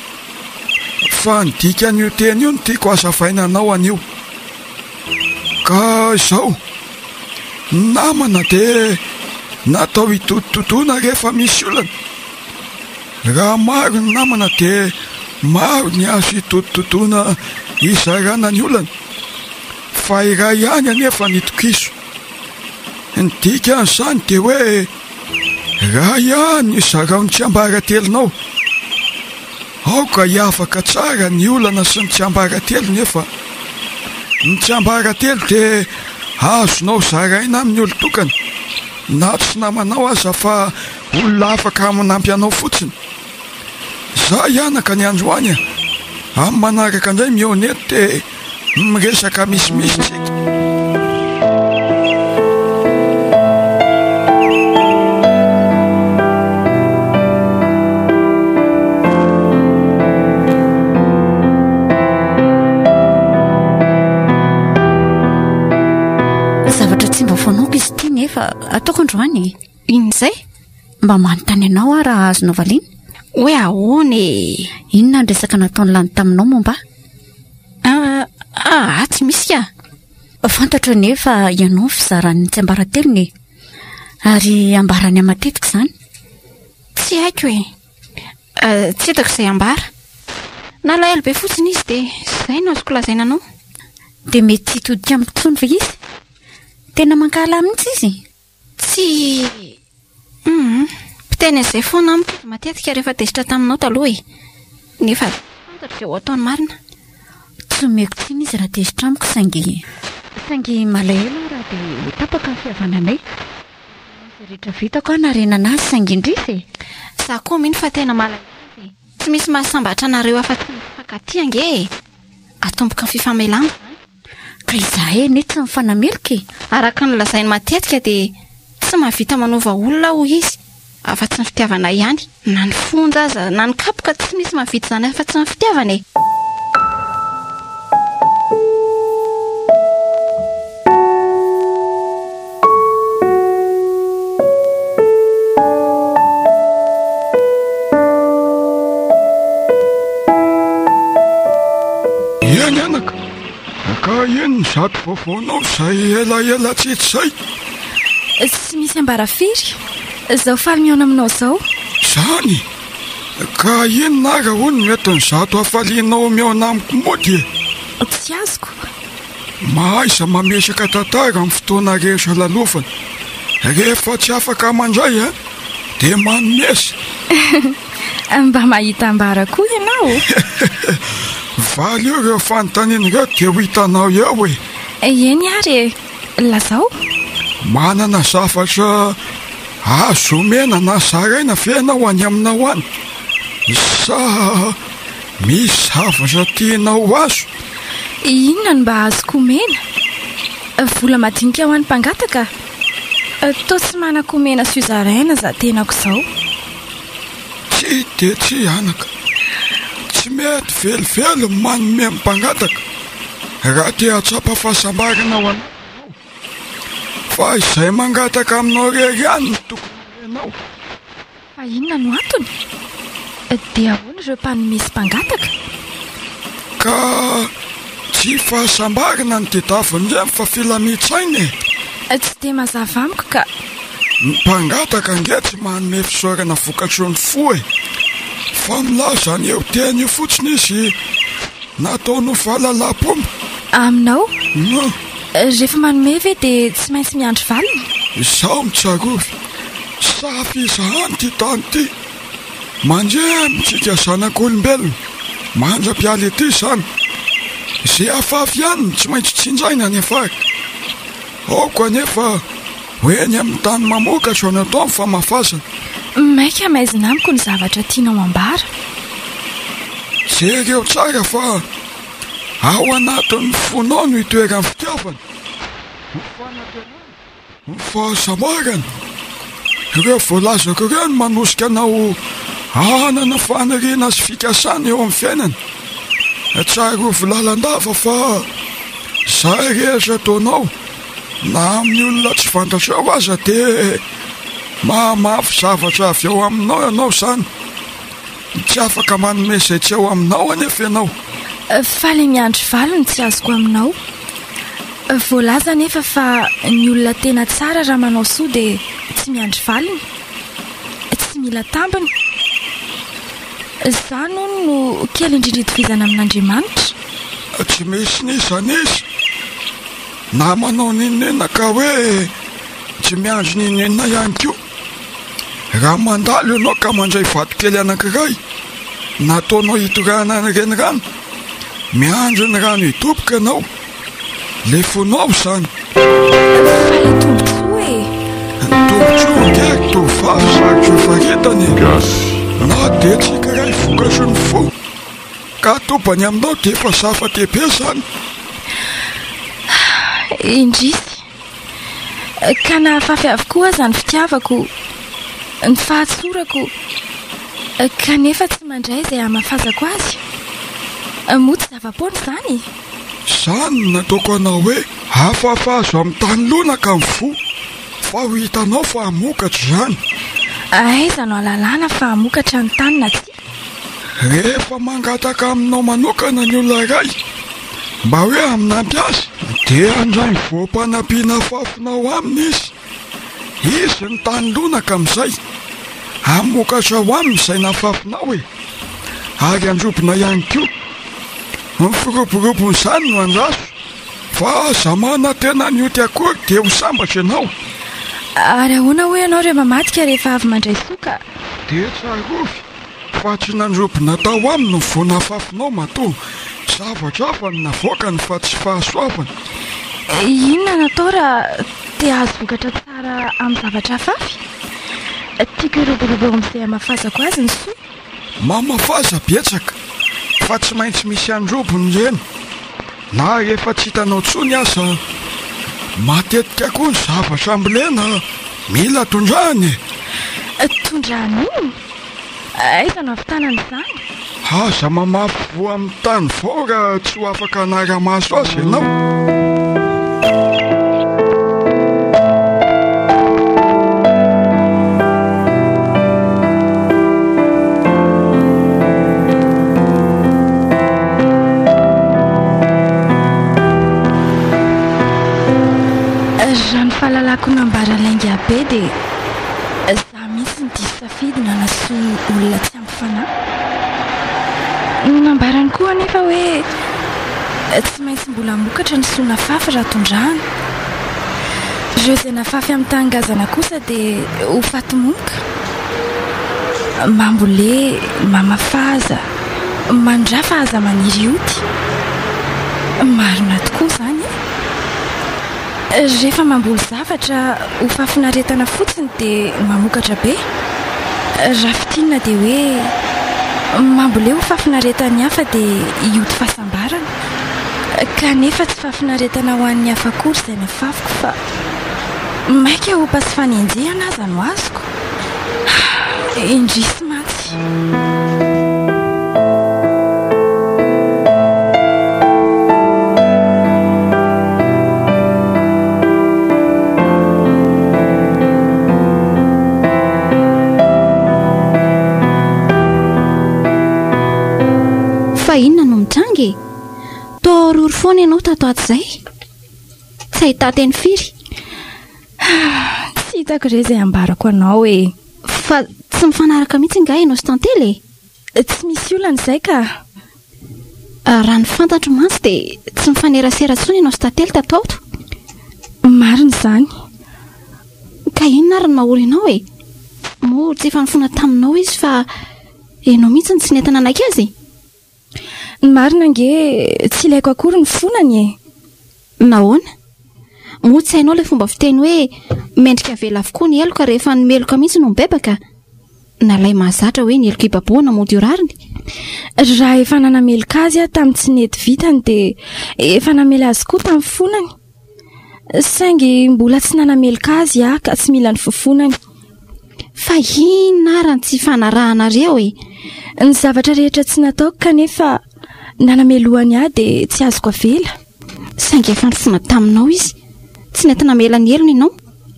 fa ny dikan'io teny io no tiako hazavaina anao anio. Ka izao, ny namana dia natao hitotototoana rehefa misy olana. Raha maro ny namana dia. Maro ny azo itotototoana hizarana ny olana, fa iray ihany anefa ny tokiso. Ny dikan'izany dia hoe iray ihany ny zarao ny tsiambaratelonao. Aoka hiavaka tsara ny olana sy ny tsiambaratelo nefa. Ny tsiambaratelo dia azonao zaraina amin'ny olon-tokana, na tsy namanao aza fa olona afaka manampy anao fotsiny. Zay anaka ny androany a! Amin'ny manaraka indray mihaona eto dia miresaka misimisy tsika. Zavatra tsy mba fanaoko izy ity nefa ataoko androany e. Inona izay? Mba manontany anao aho raha azonao valiana. Hoe ahoana e? Inona ny resaka nataon'i Lany taminao momba ahy? Ah, ah, tsy misy ka. Fantatro anie fa ianao ny fizaran'ny tsiambaratelony e. Ary ambarany ahy matetika izany. Tsy haiko e. Eh, tsy hitako izay ambara. Nalahelo be fotsiny izy dia izay no azoko lazaina anao. Dia mety tsy hitodika amiko intsony ve izy? Tena mankahala ahy mihitsy izy. Tsy. Hum. Mpiteny an'izay foana amiko izy matetika rehefa tezitra taminao taloha e. Nefa fantatro izay ho ataony marina. Tsy omeko tsiny izy raha tezitra amiko saingy. Saingy malahelo aho raha dia ho tapaka ny fihavananay. Nanao izay rehetra vitako aho hanarenana azy saingy indrisy e. Za koa mino fa tena malahelo izy e. Tsy misy mahasambatra anareo afa-tsy ny mpifankatia ange e. Atomboka ny fifamelana izany. Ka izahay anie tsy mifanameloka e! Araka ny lazainy matetika dia tsy mahavita manova olona hoy izy, afa-tsy ny fitiavana ihany. Na ny fonja aza, na ny kapoka tsy misy mahavita izany afa-tsy ny fitiavana e! Eny anaka, ka iny ny zato vaovaonao izay elaela tsy hita izay. Tsy misy ambara firy, izao faly mihaona aminao izao. Izany? Ka inona ary hono no entin'izato hafalianao mihaona amiko mody e? Tsy azoko. Mahaiza mametraka tantara amin'ny fotoana rehetra lalovana. Rehefa tsy afaka mandray a, dia manomeza. Mba mahita ambara koa ianao. Valio ireo fanontaniana ireo dia ho hitanao eo e. Eny ary e, lazao. Manana zavatra azo omena na zaraina ve ianao any aminao any? Sa Misy zavatra tianao ho azo? Inona no mba azoko omena? Vola madinika ho an'ny mpangataka? Toa tsy manan-komena sy hozaraina za tenako izao. Tsia dia tsia anaka. Tsy mety velively ny manome ny mpangataka raha te hahatsapa fahasambarana ao anatiny ao. Fa izay mangataka aminao irery ihany no tokony homenao. Fa inona no antony? Dia ahoana ireo mpanome sy mpangataka? Ka tsy fahasambarana no tediavin'ireny fa filamin-tsaina e! Tsy dia mazava amiko ka. Ny mpangataka ange tsy manome fisaorana vokatry ny fo e! Fa milaza an'io teny io fotsiny izy nataony ho fahalalam-pomba. Aminao? Rehefa manome ve dia tsy maintsy miandry valiny? Izaho mitsarovy. Saha fizahana ity tany ity. Mandeha amintsika zanak'olombelona mandra-piala ety izany. Izay afafy ihany no tsy maintsy tsinjaina any afara. Aoka anefa ho eny amin'ny tany mamokatra no atao ny famafazana. Maika maizina amiko ny zavatra tianao ambara. Jereo tsara fa ao anatin'ny fonao no itoeran'ny fitiavana. Ny fanantenana. Ny fahasambarana. Ireo voalazako ireo no manosika anao hanana faniriana sy fikasana eo amin'ny fiainana. Tsarovy lalandava fa izay rehetra ataonao na amin'ny olona tsy fantatrao aza dia mahamafy zavatra avy ao aminao ianao izany. Tsy afaka manome izay tsy ao aminao anefa ianao. Fa ilay miandry valiny tsy azoko aminao. Voalaza anefa fa ny olona tena tsara raha manao soa dia tsy miandry valiny. Tsy mila tambiny. Izany hono no kely indrindra itovizana amin'Andriamanitra. Tsy misy n'iza n'iza na manao n'inon'inona ka hoe tsy miandry n'inon'inona ihany koa. Raha mandalo ianao ka mandray vatokely anankiray nataonao hitorahana ny renirano, miandry ny rano hidoboka ianao. Le fonao izany. Fa le tombontsoa e! Ny tombontsoa ange ry tovovavy sarotra faritana e! Na dia tsy ikiray vokatry ny fo ka atobany aminao dia efa zava-dehibe izany. Indrisy. Ka nahafafy avokoa aza ny fitiavako, ny fahatsorako, kanefa tsy mandray izay hamafazako azy. Moa tsy zava-poana izany e? Izany no nataoko anao hoe afafazo amin'ny tany lonaka ny fo, fa ho hitanao fa hamokatra izany. Aiza no ahalalana fa hamokatra ny tany na tsia? Rehefa mangataka aminao manokana ny olona iray mba hoe hamnampy azy, dia handray ny voam-panampiana afafinao aminy izy. Izy no tany lonaka amin'izay. Hamokatra ho aminy izay nafafinao e! Ary handrobona ihany koa. Ny firoborobon'izany no andraso. Fa aza manantena ny oty akory dia ho sambatra ianao. Ary ahoana hoy ianao ireo mamadika rehefa avy mandray soa ka. Dia tsarovy fa tsy nandrobona tao aminy ny voa nafafinao matoa zavatra hafa no navoakany fa tsy fahasoavana. Inona no atao raha te hahazo vokatra tsara amin'ny zavatra afafy? Tiako hiroborobo eo amin'izay hamafazako azy ny soa. Mamafaza betsaka fa tsy maintsy misy handrobona ireny na rehefa tsy hitanao intsony aza. Matetika koa ny zavatra ambolena mila tondrahana e! Tondrahana inona? Aiza no hahavitana an'izany? Aza mamafy voa amin'ny tany vao raha tsy ho afaka hanara-maso azy ianao. Raha ny fahalalako nambara lainga be dia za mihitsy no diso safidy nanasoa olona tsy ampy fanahy. Nambarany koa anefa hoe tsy maintsy mbola hamokatra ny soa nafafy raha tondrahana. Ireo izay nafafy amin'ny tany ngazana kosa dia ho faty momoka. Mambolé, mamafaza, mandrafa aza maniry hioty. Marina tokoa izany e! Rehefa mamboly zavatra ho fahafinaretana fotsiny dia mamokatra be. Raha fintinina dia hoe mambole ho fahafinaretan'ny hafa dia hioty fahasambarana. Kanefa tsy fahafinaretana ho an'ny hafa akory izay nafafiko fa mainka ompa sy fanenjehana aza no azoko. Indrisy mantsy. Fa inona no mitranga e? Toa oriory foana ianao tato ato izay. Tsy ahitan-teny firy. Tsy hitako re izay ambarako anao e. Fa tsy mifanaraka mihitsy angaha ianao sy Tantely e? Tsy misy olana izay ka. Raha ny fantatro mantsy dia tsy mifanerasera intsony ianao sy Tantely tato ato. Marina izany. Ka inona ary no mahory anao e? Moa tsy efa nifona taminao izy fa ianao mihitsy no tsy nety nanaiky azy e? Ny marina ange tsy ilaiko akory ny fonany e! Nahoana? Moa tsy hainao ilay fomba fiteny hoe mendrika avela avokoa ny heloka rehefa ny meloka mihitsy no mibebaka? Na ilay mahazatra hoe ny heloka ibabohana mody ho rariny? Raha efa nanameloka azy aho tamin'ny tsy nety vitany dia efa namela azy koa tamin'ny fonany. Saingy mbola tsy nanameloka azy aho ka tsy mila ny fifonany. Fa inona ary ny tsy ifanarahanareo e? Ny zavatra rehetra tsy nataoko kanefa nanamelohany ahy dia tsy azoko avela. Saingy efa nifona taminao izy. Tsy nety namela ny helony ianao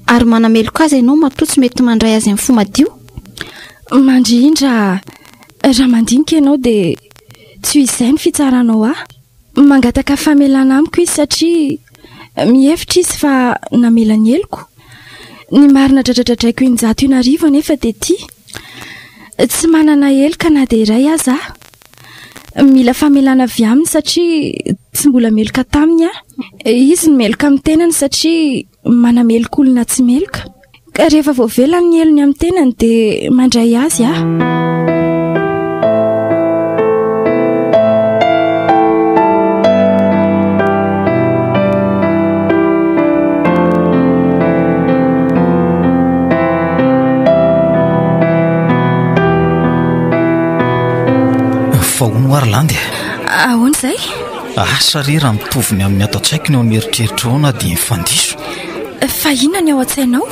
ary manameloka azy ianao matoa tsy mety mandray azy amin'ny fo madio. Mandrindra, raha mandinika ianao dia tsy ho izay ny fitsaranao ahy. Mangataka famelana amiko izy satria mihevitra izy fa namela ny heloko. Ny marina dradradradraiko injato inarivo anefa dia ity. Tsy manana heloka na dia iray aza aho. Mila famelana avy aminy satria tsy mbola meloka taminy aho. Izy no meloka amin'ny tenany satria manameloka olona tsy meloka. Ka rehefa voavela ny helony amin'ny tenany dia mandray azy aho. Fa hono hoa ry Landy a! Ahoana izay? Asa re raha mitovy ny amin'ny ato an-tsaiko ny ao amin'ny eritreritrao na dia mifandiso. Fa inona ny ao an-tsainao?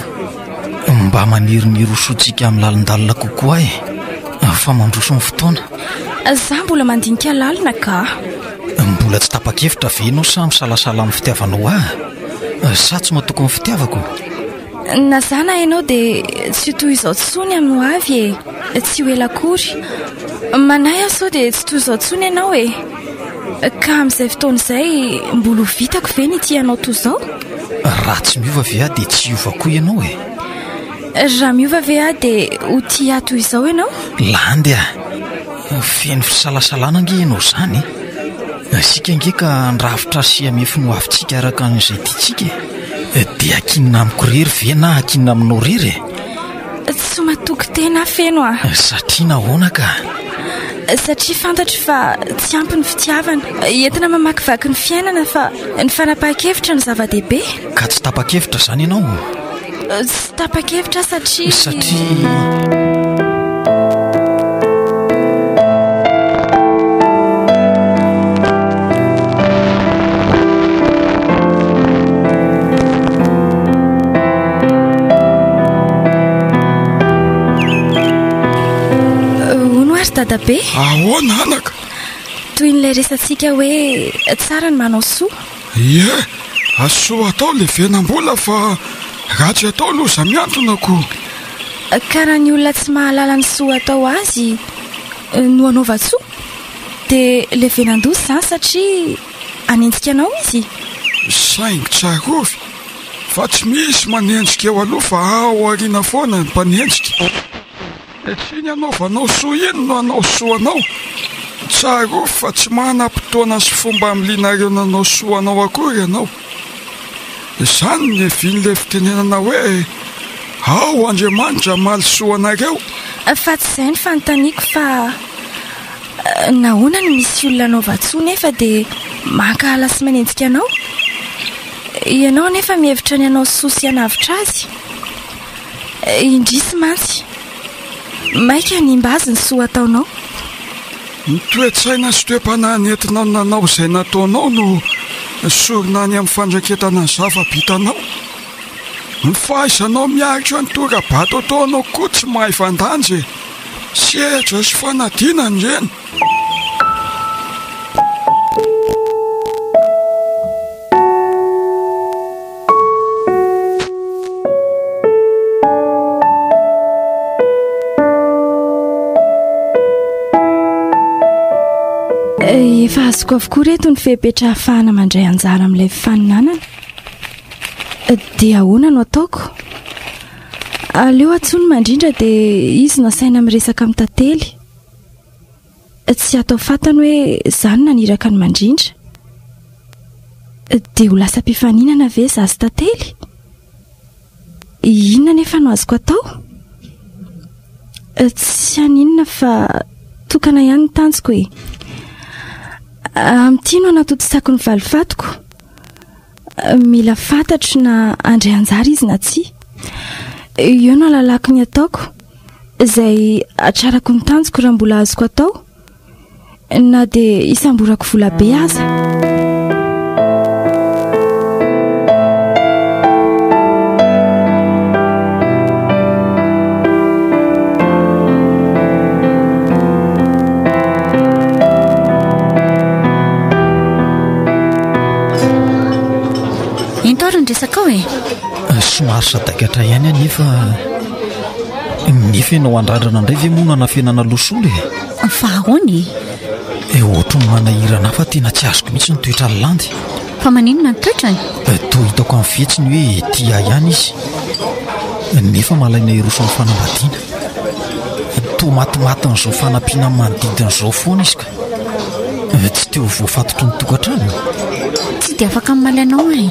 Mba maniry ny hirosoantsika amin'ny lalindalina kokoa aho e! Fa mandroso ny fotoana. Za mbola mandinika lalina ka. Mbola tsy tapa-kevitra ve ianao sa misalasala amin'ny fitiavanao ahy? Sa tsy matoky ny fitiavako? Na za na ianao dia tsy ho toy izao tsony amin'ny ho avy e! Tsy ho ela akory. Manahy aho sao dia tsy toy izao tsony ianao e! Ka amin'izay fotoana izay mbola ho vitako ve ny hitia anao toy izao? Raha tsy miova ve aho dia tsy hiova koa ianao e? Raha miova ve aho dia ho tia ahy toy izao ianao? Landy a! Feno fisalasalana ange ianao izany e! Isika ange ka handrafitra sy hamefy ny hoavintsika araka an'izay tiantsika e! Dia akinina amiko irery ve na akinina aminao irery e? Tsy matoky tena aho Feno a! Satria nahoana ka? Satria fantatro fa tsy ampy ny fitiavana. Entina mamakivaky ny fiainana fa ny fanapahan-kevitra no zava-dehibe. Ka tsy tapa-kevitra izany ianao? Tsy tapa-kevitra aho satria. Satria. Hono ary dadabe? Ahoana anaka? Toy n'ilay resatsika hoe tsara ny manao soa. Ie, soa atao levenam-bola fa ratsy atao loza mihantona ko. Ka raha ny olona tsy mahalala ny soa atao azy no anaovan-tsoa dia levenan-doza izany satria hanenjika anao izy. Saingy tsarovy fa tsy misy manenjika eo aloha fa ao aoriana foana ny mpanenjika. Tsy iny anaovanao soa iny no hanao soa anao. Tsarovy fa tsy manam-potoana sy fomba hamilianareo nanao soa anao akory ianao. Izany no niavian'ilay fitenenana hoe, Ao Andriamanitra hamaly soa anareo. Fa tsy izay ny fanontaniako fa nahoana no misy olona anaovan-tsoa nefa dia mankahala sy manenjika anao? Ianao anefa mihevitra ny hanao soa sy hanavotra azy. Indrisy mantsy, maika hanimba azy ny soa ataonao. Ny toe-tsaina sy toe-panahy nentinao nanao izay nataonao no sorona any amin'ny fandraketana ny zava-bitanao. Ny fahaizanao miaritra ny tora-bato ataonao koa tsy maivan-danja e! Sedra sy fanadinana ireny. Efa azoko avokoa reto ny fepetra ahafahana mandray anjara amin'ilay fifaninanana. Dia ahoana no ataoko? Aleo antsoiny mandrindra dia izy no asaina miresaka amin'i Tantely. Tsy atao fantany hoe izaho no naniraka an'i Mandrindra. Dia ho lasa mpifaninana ve izaho sy Tantely? Inona anefa no azoko atao? Tsy haninona fa tokana ihany ny tanjoko e. Amin'ity no hanatontosako ny valifatiko. Mila fantatro na handray anjara izy na tsia. Eo no ahalalako ny ataoko, izay hatrarako ny tanjoko raha mbola azoko atao, na dia isamborako vola be aza. Ento ary ny resakao e! Somary sadaikatra ihany anefa nefa ianao andrandrana indray ve moa no anafenana losolo e? Fa ahoana e? E ohatry ny manahirana ahy fa tena tsy azoko mihitsy ny toetran'i Landy. Fa maninona ny toetrany? Toa hitako amin'ny fihetsiny hoe tia ahy ihany izy. Nefa malaina hiroso amin'ny fanambadiana. Toa matimatin'izao fanampiana manodidina izao foana izy ka. Tsy te ho voafatotry ny tokantrano. Tsy dia afaka mamaly anao aho e.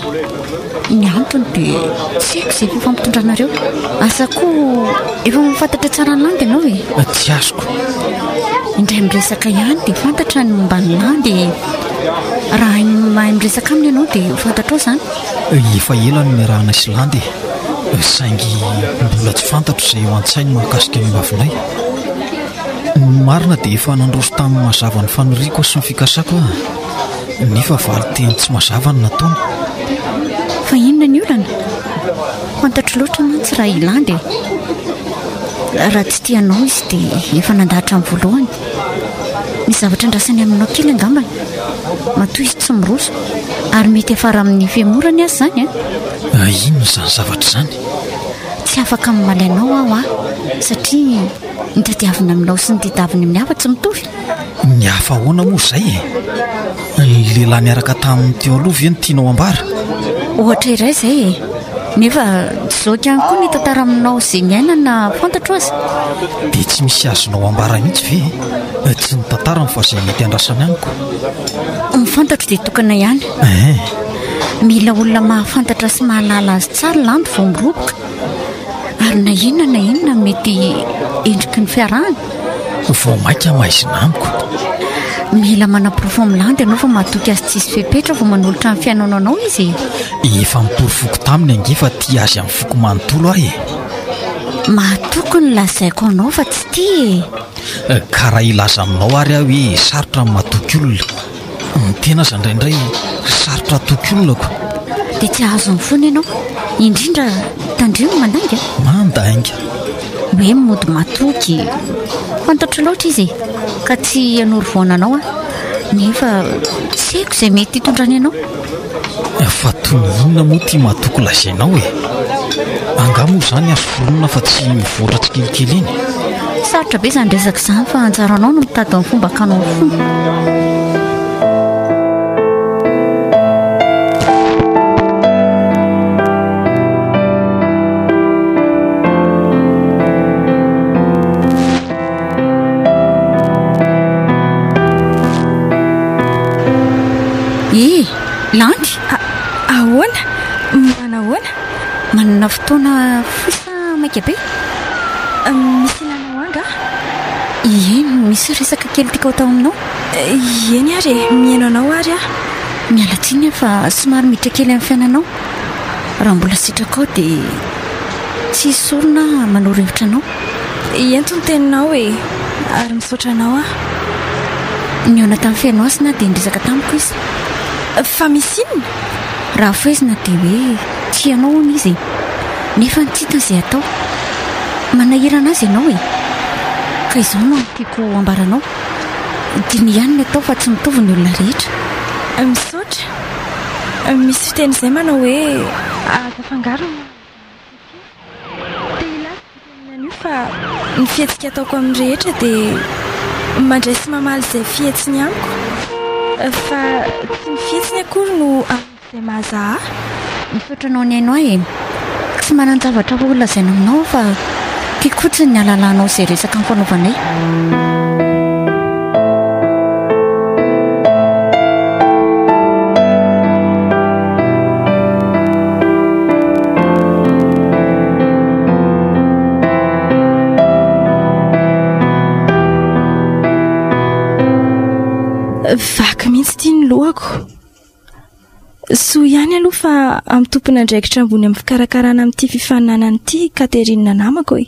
Ny antony dia tsy haiko izay fifampitondranareo. Asa koa efa mahafantatra tsara an'i Landy ianao e. Tsy azoko. Indray miresaka ihany dia fantatra ny momba an'i Landy e. Raha hainy mahay miresaka aminy ianao dia ho fantatrao izany. Efa ela no niarahana sy Landy e. Saingy mbola tsy fantatro izay ao an-tsainy mahakasika ny hoavinay. Ny marina dia efa nandroso tamin'ny mazava ny faniriako sy ny fikasako aho. Nefa valin-teny tsy mazava no nataony. Fa inona ny olana? Fantatro loatra mantsy raha i Landy e. Raha tsy tia anao izy dia efa nandà hatramin'ny voalohany. Misy zavatra andrasany aminao kely angambany. Matoa izy tsy miroso. Ary mety hiafara amin'ny fihemorany aza izany an. Inona izany zavatra izany? Tsy afaka mamaly anao aho an, satria ny tadiaviny aminao sy ny tedaviny amin'ny hafa tsy mitovy. Ny hafa ahoana moa izay e? Ny lehilahy niaraka taminy teo aloha ve no tianao ambara? Ohatra iray izay e. Nefa tsy zoky ihany koa ny hitantara aminao izay niainana fantatro aza. Dia tsy misy azonao ambara mihitsy ve e? Tsy ny tantarany fa izay mety andrasany amiko. Ny fantatro dia tokana ihany. Eh. Mila olona mahafantatra sy mahalala azy tsara Landy vao miroboka. Ary na inona na inona mety endriky ny fiarahana. Vao mainka maizina amiko. Mila manaporofo amin'i Landy ianao fa matoky azy tsisy fepetra vao manolotra ny fiainanao anao izy e. Efa niporofoko taminy ange fa tia azy amin'ny foko manontolo aho e. Mahatoky ny lazaiko anao fa tsy tia e. Ka raha hilaza aminao ary aho hoe sarotra ny matoky olona. Ny tena aza indraindray sarotra atoky olona ko. Dia tsy hahazo ny fony ianao. Indrindra tandremo mandainga. Mandainga. Hoe mody matoky. Fantatro loatra izy e. Ka tsy hanoro voana anao aho. Nefa tsy haiko izay mety hitondrany anao. Fa toy ny inona moa ity matoky lazainao e? Angaha moa izany azo foronina fa tsy mivoatra tsikelikely eny? Sarotra be izany resaka izany fa anjaranao no mitady ny fomba hakanao ny fony. E! Landy! Ahoana? Manahoana? Manana fotoana fohy sa maika be? Misy ilana ho ahy angaha? Ie, misy resaka kely tiako hatao aminao. Eny ary e, mihaino anao ary aho. Miala tsiny aho fa somary miditra kely amin'ny fiainanao. Raha mbola sitrakao dia tsy hisy sorona aho manoro hevitra anao. Ento ny teninao e, ary misaotra anao aho. Nihaona tamin'i Fenohasina aho dia niresaka tamiko izy. Fa misy inona? Raha fohezina dia hoe tia anao hono izy e. Nefa ny tsy hitany izay atao. Manahirana azy ianao e. Ka izao no tiako ambara anao. Diniho ihany ny atao fa tsy mitovy ny olona rehetra. Misaotra. Misy fiteny izay manao hoe aza afangaro ny Te hilaza ity anio fa ny fihetsika ataoko amin'ny rehetra dia mandray sy mamaly izay fihetsiny amiko fa tsy ny fihetsiny akory no amin'izay mahazaha ahy. Misaotra anao nihaino ahy e. Tsy manan-javatra ho lazaina aminao aho fa tiako fotsiny ny hahalalanao izay resaka nifanaovanay. Vaky mihitsy ity ny lohako. Soa ihany aloha fa amin'ny tompon'andraikitra ambony amin'ny fikarakarana amin'ity fifaninanana ity Catherine namako e.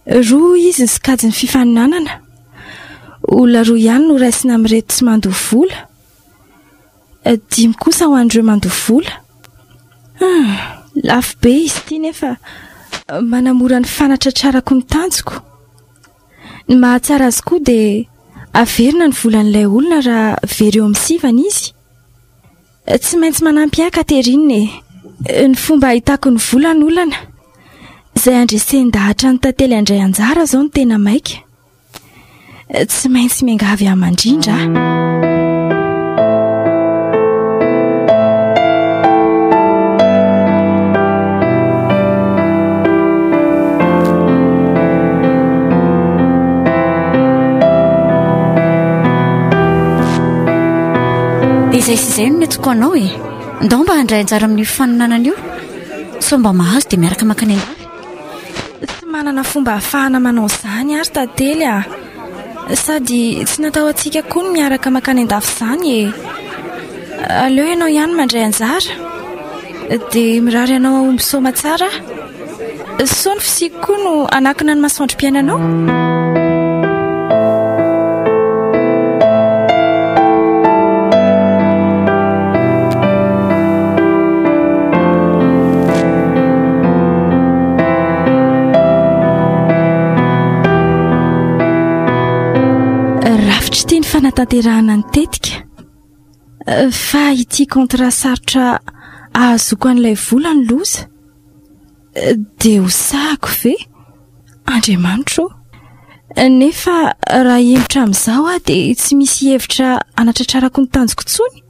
Roa izy ny sokajin'ny fifaninanana. Olona roa ihany no raisina amin'ireto tsy mandoa vola. Dimy kosa ho an'ireo mandoa vola. Hum, lafo be izy ity nefa manamora ny fanatratrarako ny tanjoko. Ny mahatsara azy koa dia averina ny volan'ilay olona raha very eo amin'ny sivana izy. Tsy maintsy manampy ahy Catherine e. Ny fomba ahitako ny vola no olana. Izay handresen-dahatra an'i Tantely handray anjara izao no tena maika. Tsy maintsy miangavy ahy mandrindra aho. Izay sy izay no nentiko anao e. Ndao mba handray anjara amin'io fifaninanana io. Sao mba mahazo dia miaraka mankany an-dafy. Tsy manana fomba ahafahana manao izany aho ry Tantely a! Sady tsy natao antsika koa ny miaraka mankany an-dafy izany e! Aleo ianao ihany mandray anjara. Dia mirary anao hahomby soamatsara aho. Sao ny fisiako koa no hanakona ny masoandrom-piainanao? Rafitra ity ny fanatanterahana ny tetika. Fa ity contrat sarotra ahazoako an'ilay vola ny loza. Dia ho sahako ve? Andriamanitro ô! Nefa raha hihemotra amin'izao aho dia tsy misy hevitra hanatratrarako ny tanjoko intsony.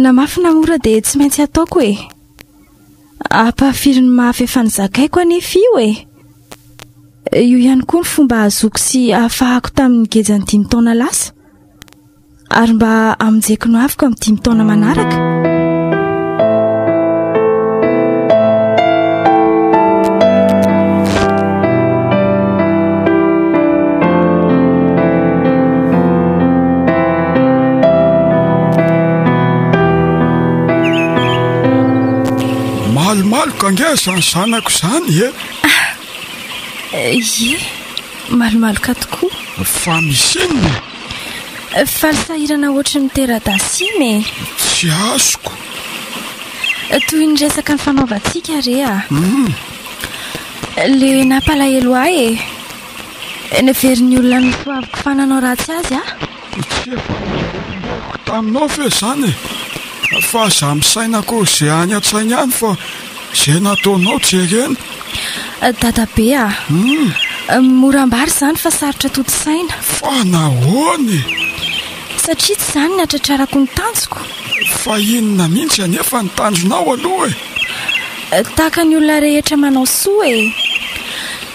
Na mafy na mora dia tsy maintsy ataoko e! Ampahafirin'ny mafy efa nozakaiko anefa io e! Io ihany koa ny fomba ahazoako sy ahafahako tamin'ny gejan'ny dimy taona lasa. Ary mba hamonjeko ny hoaviko amin'ny dimy taona manaraka. Malomaloka ange izany zanako izany e! Ie, malomaloka tokoa. Fa misy inona? Faly sahirana ohatry ny tera-dasima e! Tsy azoko. Toy ny resaka nifanaovantsika re a! Le nampalahelo ahy e! Neverin'ny olona notoaviko fa nanao ratsy azy aho. Tsy efa novolomboriko taminao ve izany e? Fa aza misaina akory izay any an-tsainy any fa izay nataonao jerena. Dadabe a! Mora ambara izany fa sarotra tontosaina. Fa nahoana e? Satria tsy izany ny hatratrarako ny tanjoko. Fa inona mihitsy anefa ny tanjonao aloha e? Tahaka ny olona rehetra manao soa e!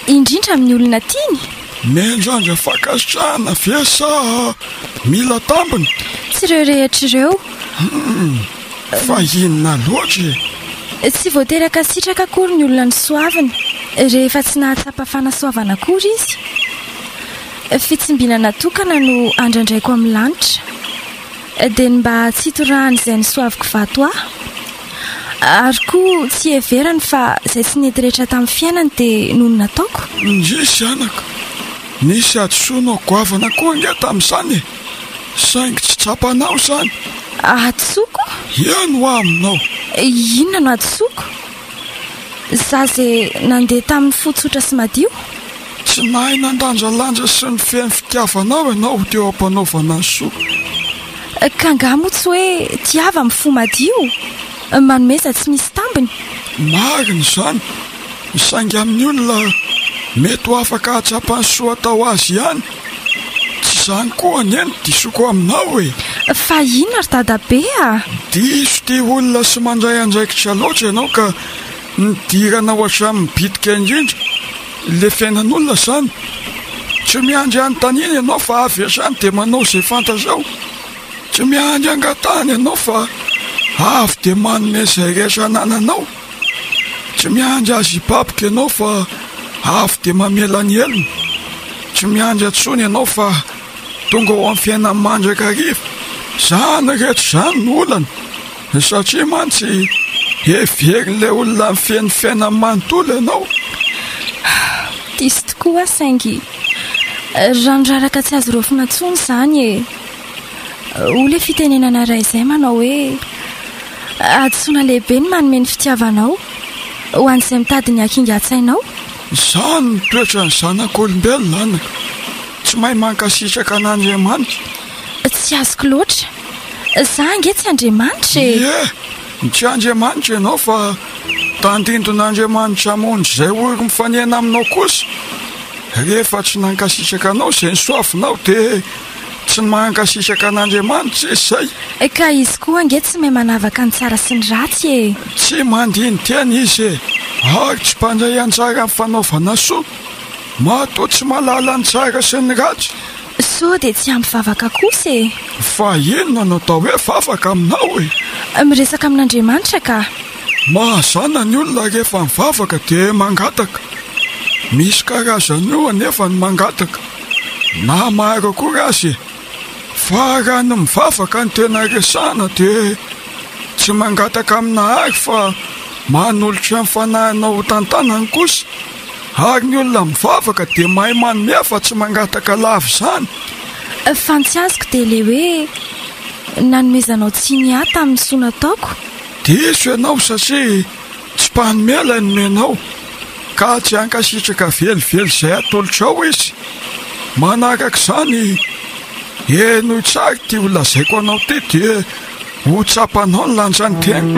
Indrindra amin'ny olona tiany. Miandrandra fankasitrahana ve sa mila tambiny? Tsy ireo rehetra ireo. Fa inona loatra e? Tsy voatery hankasitraka akory ny olona nosoaviny rehefa tsy nahatsapa fanasoavana akory izy. Fitsimbinana tokana no andrandraiko amin'ny lanitra, dia ny mba tsy hitorahan'izay nosoaviko vato ahy. Ary koa tsy hiheverany fa izay tsy nety rehetra tamin'ny fiainany dia noho ny nataoko. Indrisy anaka, nisy hadisoanao goavana koa ange tamin'izany e! Saingy tsy tsapanao izany. Hadisoako? Eny ho aminao. Inona no hadisoako? Za ze nandeha tamin'ny fo tsotra sy madio. Tsy nahay nandanjalanja sy nifehy ny fitiavanao ianao teo am-panaovana ny soa. Ka angaha moa tsy hoe tiava amin'ny fo madio? Manomeza tsy misy tambiny. Marina izany, saingy amin'ny olona mety ho afaka hahatsapa ny soa atao azy ihany. Tsy izany koa anie no disoko aminao e! Fa inona ry dadabe a? Diso tia olona sy mandray andraikitra loatra ianao ka nidiranao hatramin'ny bitika indrindra. Ilay fiainan'olona izany. Tsy miandry anontaniana ianao fa avy hatrany dia manao izay fantatrao. Tsy miandry angatahana ianao fa avy dia manome izay rehetra anananao. Tsy miandry azy hibaboka ianao fa avy dia mamela ny helony. Tsy miandry antsoina ianao fa tonga ao amin'ny fiainany mandrakariva. Izany rehetra izany no olana. Satria mantsy heverin'ilay olona mifehy ny fiainany manontolo ianao. Diso tokoa aho saingy rano raraka tsy azo raofina intsony izany e. Hoy ilay fitenenana iray izay manao hoe hadisoana lehibe ny manome ny fitiavanao ho an'izay mitady ny hakingan-tsainao. Izany no toetran'ny zanak'olombelona anaka. Tsy mahay mankasitraka an'Andriamanitra. Tsy azoko loatra. Za ange tsy Andriamanitra e! Ie, tsy Andriamanitra ianao fa tandindon'Andriamanitra hamonjy izay ory mifanena aminao kosa. Rehefa tsy nankasitraka anao izay nosoavinao dia Tsy mankasitraka an'Andriamanitra izy izay. Ka izy koa ange tsy mahay manavaka ny tsara sy ny ratsy e! Tsy mandini-tena izy e! Ary tsy mpandray anjara amin'ny fanaovana soa. Matoa tsy mahalala ny tsara sy ny ratsy. Sao dia tsy ampy vavaka kosa e! Fa inona no atao hoe vavaka aminao e? Miresaka amin'Andriamanitra ka! Mahazana ny olona rehefa mivavaka dia mangataka. Misy karazany roa anefa ny mangataka. Na maro akory aza e! Fa raha ny mivavaka no tena resahana dia tsy mangataka amin'Nahary fa manolotra ny fanahinao ho tantanany kosa. Ary ny olona mivavaka dia mahay manome fa tsy mangataka lava izany. Fa ny tsy azoko dia ilay hoe nanomezanao tsiny ahy tamin'ny soa nataoko. Diso ianao satria tsy mpanome ilay nomenao ka tsy hankasitraka velively izay atolotrao izy. Manaraka izany, henoy tsara ity ho lazaiko anao ity dia ho tsapanao ny lanjan'ny teny.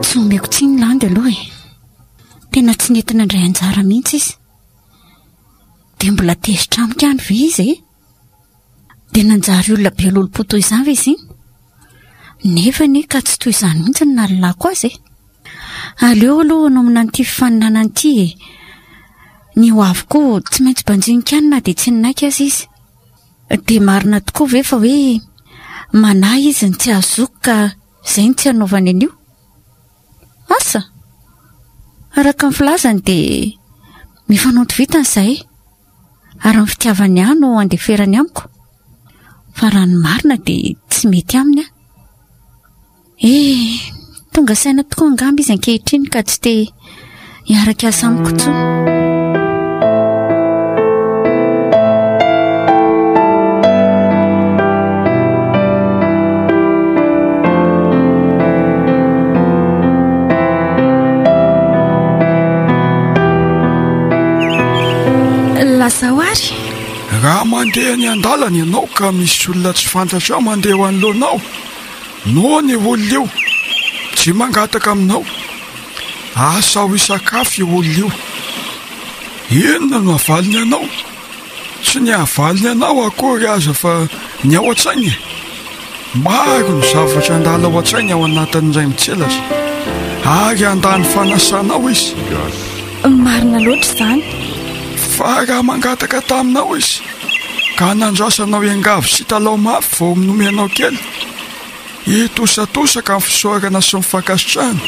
Tsy omeko tsiny Landy aloha e. Tena tsy nety nandray anjara mihitsy izy. Dia mbola tezitra amiko ihany ve izy e? Dia nanjary olona be lolompo toy izany ve izy iny? Nefa anie ka tsy toy izany mihitsy ny nahalalako azy e. Aleo aloha hanomana an'ity fifaninanana ity e. Ny ho avy koa tsy maintsy banjinika ihany na dia tsy nanaiky aza izy. Dia marina tokoa ve fa hoe manahy izy ny tsy hahazoako ka izay no tsy hanaovany an'io? Asa! Araka ny filazany dia mifanaonto vitana izahay. Ary ny fitiavany ahy no andeferany amiko. Fa raha ny marina dia tsy mety aminy aho. Eh, tonga saina tokoa angamba izy ankehitriny ka tsy te hiara-kiasa amiko intsony. Lazao ary. Raha mandeha any an-dalana ianao ka misy olona tsy fantatrao mandeha eo anoloanao, noana io olona io, tsy mangataka aminao. Asao hisakafo io olona io. Inona no havaliny anao? Tsy ny havaliny anao akory aza fa ny ao an-tsainy e! Maro ny zavatra handalo ao an-tsainy ao anatin'ny indray mitselatra ary handà ny fanasanao izy. Marina loatra izany. Fa raha mangataka taminao izy ka nandrasanao hiangavy sy hitalaho mafy vao nomenao kely, hitosatosaka ny fisaorana sy ny fankasitrahana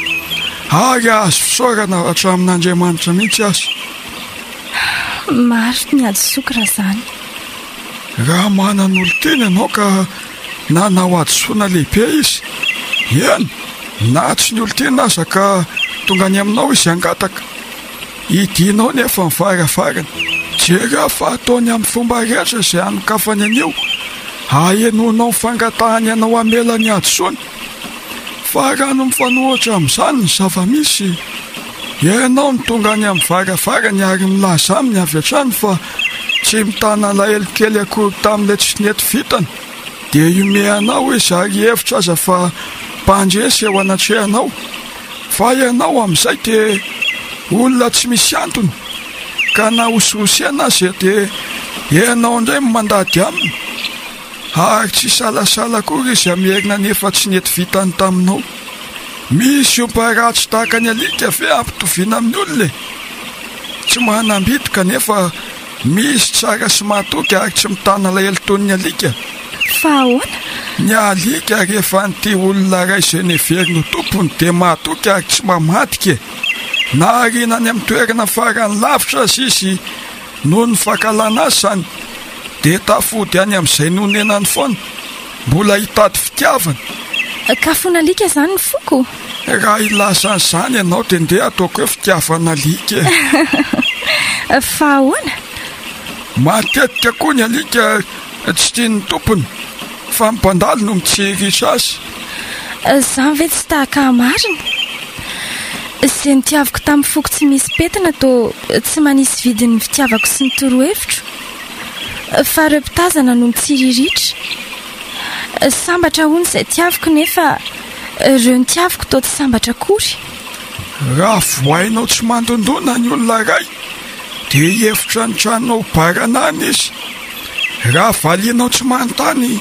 ary hahazo fisaorana hatramin'Andriamanitra mihitsy aza. Maro ny hadisoako raha izany. Raha manan'olon-tiana ianao ka nanao hadisoana lehibe izy, eny, na tsy ny olon-tiana aza ka tonga any aminao izy hangataka, hidianao nefa ny varavarana. Jereo fa ataony amin'ny fomba rehetra izay hanokafany an'io, hahenoanao ny fangatahany anao hamela ny hadisoany. Fa raha ny mifanohitra amin'izany ny zava-misy, ianao no tonga any amin'ny varavarany ary milaza aminy avy hatrany fa tsy mitana alahelo kely akory tamin'ilay tsy nety vitany, dia imehanao izy ary hihevitra aza fa mpandresy eo anatrehanao. Fa ianao amin'izay dia olona tsy misy antony, ka na hosihosena aza dia ianao indray no mandady aminy. Ary tsy hisalasala akory izy hamerina ny efa tsy nety vitany taminao. Misy ompa ratsy tahaka ny alika ve ampitoviana amin'ny olona e? Tsy manam-bidy kanefa misy tsara sy mahatoky ary tsy mitana alahelo toy ny alika. Fa ahoana? Ny alika rehefa nitia olona iray izay neveriny ho tompony dia mahatoky ary tsy mamadika e! Na ariana any amin'ny toerana farany lavitra aza izy Noho ny fankahalana azy izany, dia tafody any amin'izay nonenany foana, mbola hitady fitiavana. Ka fon'alika izany ny foko? Raha hilaza an'izany ianao dia ndeha ataoko hoe fitiavan'alika e. Fa ahoana? Matetika koa ny alika tsy tian'ny tompony, fa ny mpandalo no mitsiriritra azy. Izany ve tsy tahaka ahy marina? Izay notiaviko tamin'ny foko tsy misy pentina toa tsy manisy vidiny ny fitiavako sy ny torohevitro. Fa ireo mpitazana no mitsiriritra. Sambatra hono izay tiaviko nefa ireo notiaviko toa tsy sambatra akory. Raha vohainao tsy mandondona ny olona iray. Dia hihevitra ny tranonao barana any izy. Raha valianao tsy manontany,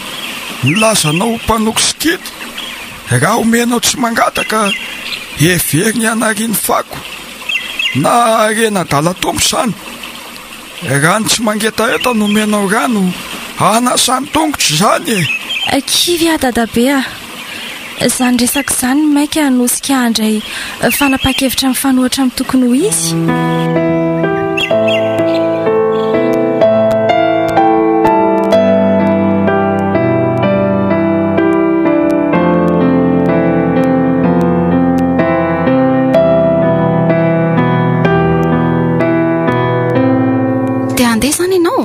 milaza anao ho mpanoko sikidy. Raha omenao tsy mangataka, heveriny hanariany fako. Na harena adala tompo izany. Raha ny tsy mangetaheta no omenao rano, hanasany tongotra izany e! Kivy aho dadabe a! Izany resaka izany mainka hanosika ahy handray fanapahan-kevitra mifanohitra amin'ny tokony ho izy. Dia handeha izany ianao?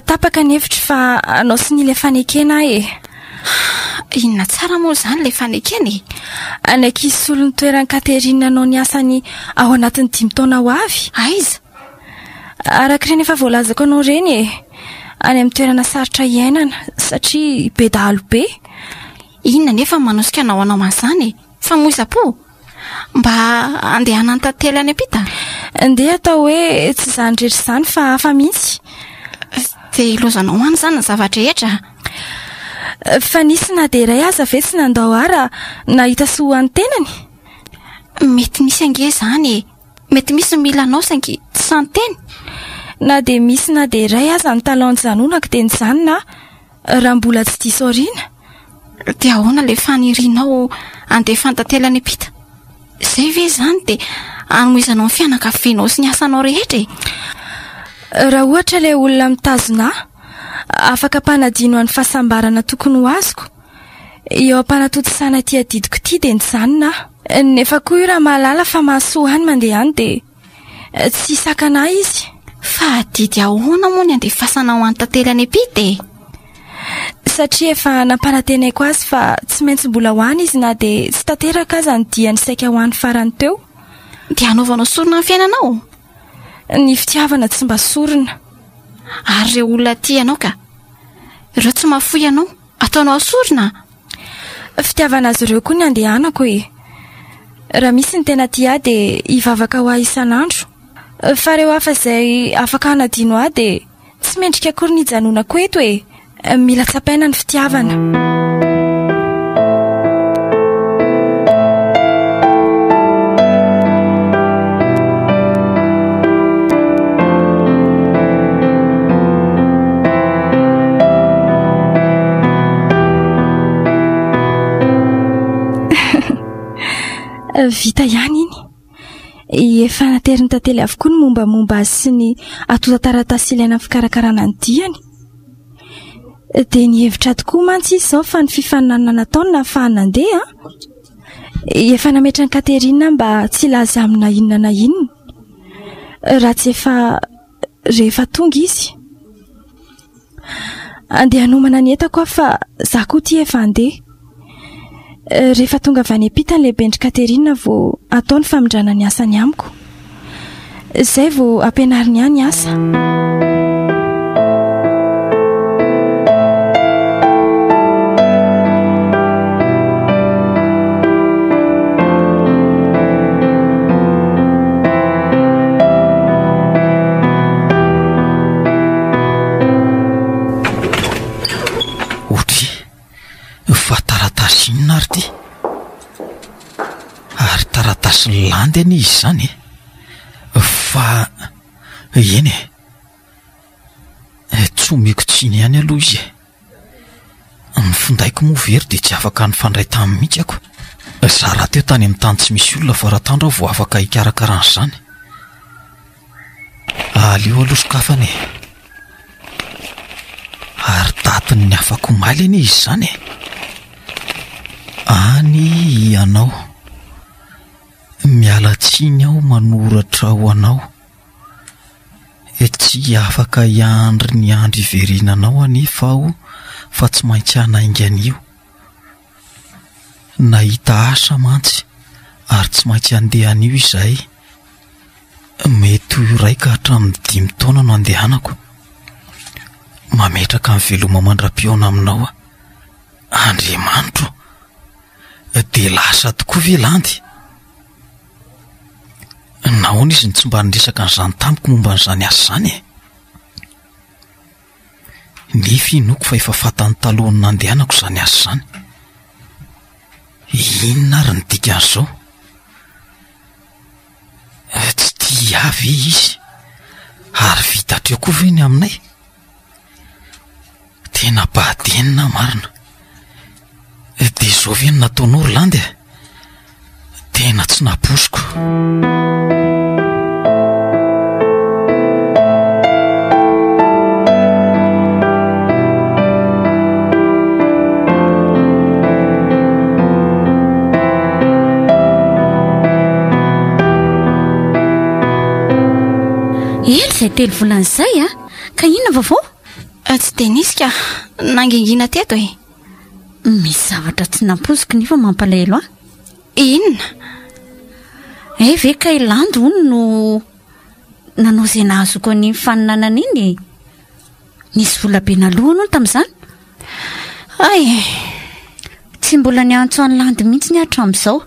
Tapaka ny hevitro fa hanao sonia ilay fanekena aho e. Inona tsara moa izany ilay fanekena e? Ny ankizy solon'ny toeran'i Catherine hanao ny asany ao anatin'ny dimy taona ho avy. Aiza? Araka ireny efa voalazako anao ireny e. Any amin'ny toerana sarotra iainana satria be dahalo be. Inona anefa no manosika anao hanao an'izany e? Famoizam-po? Mba handehanan'ny tantely any am-pita? Ndeha atao hoe tsy izany rehetra izany fa hafa mihitsy. Dia ilaozanao any izany ny zava-drehetra? Fa nisy na dia iray aza ve tsy nandao ahy raha nahita soa ho an'ny tenany? Mety misy ange izany e! Mety misy ny mila anao saingy tsy sahy niteny. Na dia misy na dia iray aza ny talent nijanonako dia nijanona aho raha mbola tsy diso aoriana. Dia ahoana ilay fanirianao handefa ny tantely any am-pita? Izay ve izany dia hanohizanao ny fianakavianao sy ny asanao rehetra e? Raha ohatra ilay olona mitazona ahy afaka mpanadino an'ny fahasambarana tokony ho azoko, eo am-panatontosana ity adidiko ity dia nijanona aho. Nefa koa io raha mahalala fa mahasoa ahy ny mandeha any dia Tsy hisakana ahy izy. Fa adidy ahoana moa ny andefasanao an'i Tantely any am-pita e? Satria efa nampanantenaiko azy fa tsy maintsy mbola ho any izy na dia tsy tanteraka aza ny diany saika ho any farany teo. Dia hanaovanao sorona ny fiainanao? Ny fitiavana tsy mba sorona. Ary ireo olona tia anao ka? Ireo tsy mahafoy anao, ataonao sorona? Fitiavana azy ireo koa ny andehanako e. Raha misy ny tena tia ahy dia hivavaka ho ahy isan'andro. Fa ireo hafa izay afaka hanadino ahy dia tsy mendrika akory ny hijanonako eto e. Mila tsapaina ny fitiavana. Vita ihany iny. Efa naterin'i Tantely avokoa ny mombamomba azy sy ny antontan-taratasy ilaina amin'ny fikarakarana ny diany. Dia nihevitra tokoa mantsy izy izao fa ny fifaninanana nataony nahafahany nandeha. Efa nametra an'i Catherine mba tsy hilaza aminy na inona na inona. Raha tsy efa rehefa tonga izy. Andeha hanomana ny entako aho fa za koa ity efa handeha. Rehefa tonga avy any am-pita ny lehiben-dry Catherine vao atao ny famindrana ny asany amiko. Izay vao ampianariny ahy ny asa. Otry, fa taratasy inona ary ity? Ary taratasin'i Landy anie izy izany e! Fa eny e! Tsy omeko tsiny ihany aloha izy e! Ny findaiko moa very dia tsy afaka nifandray taminy mihitsy ako. Za rahateo tany amin'ny tany tsy misy olona faratandro aho vao afaka hikarakara an'izany. Aleo aloha sokafana e. Ary datin'ny afaka omaly anie izy izany e. Any ianao. Miala tsiny aho manoratra ho anao. Tsy afaka hiandry ny andro hiverenanao anefa aho fa tsy maintsy hanainga an'io. Nahita asa mantsy ary tsy maintsy handeha an'io izahay. Mety ho iray ka hatramin'ny dimy taona no handehanako. Mametraka ny veloma mandra-pihaona aminao aho. Andriamanitro! Dia lasa tokoa ve Landy? Nahoana izy no tsy mba niresaka an'izany tamiko momba an'izany asa izany e? Nefa inoako fa efa fantany talohan'ny nandehanako izany asa izany. Inona ary ny dikan'izao? Tsy tia ahy ve izy? Ary vita hatreo koa ve ny aminay? Tena badenina aho marina. Dia izao ve no nataonao ry Landy e? Tena tsy nampoiziko. Ela izay telo volana izay a! Ka inona vaovao? Eh, tsy dia nisy ka. Nangingina teto e. Misy zavatra tsy nampoiziko nefa mampalahelo ahy. Inona? Eh ve ka i Landy hono no nanao izay nahazoako an'iny faninanana iny e? Nisy vola be naloany hono tamin'izany. Ay! Tsy mbola niantso an'i Landy mihitsy aho hatramin'izao.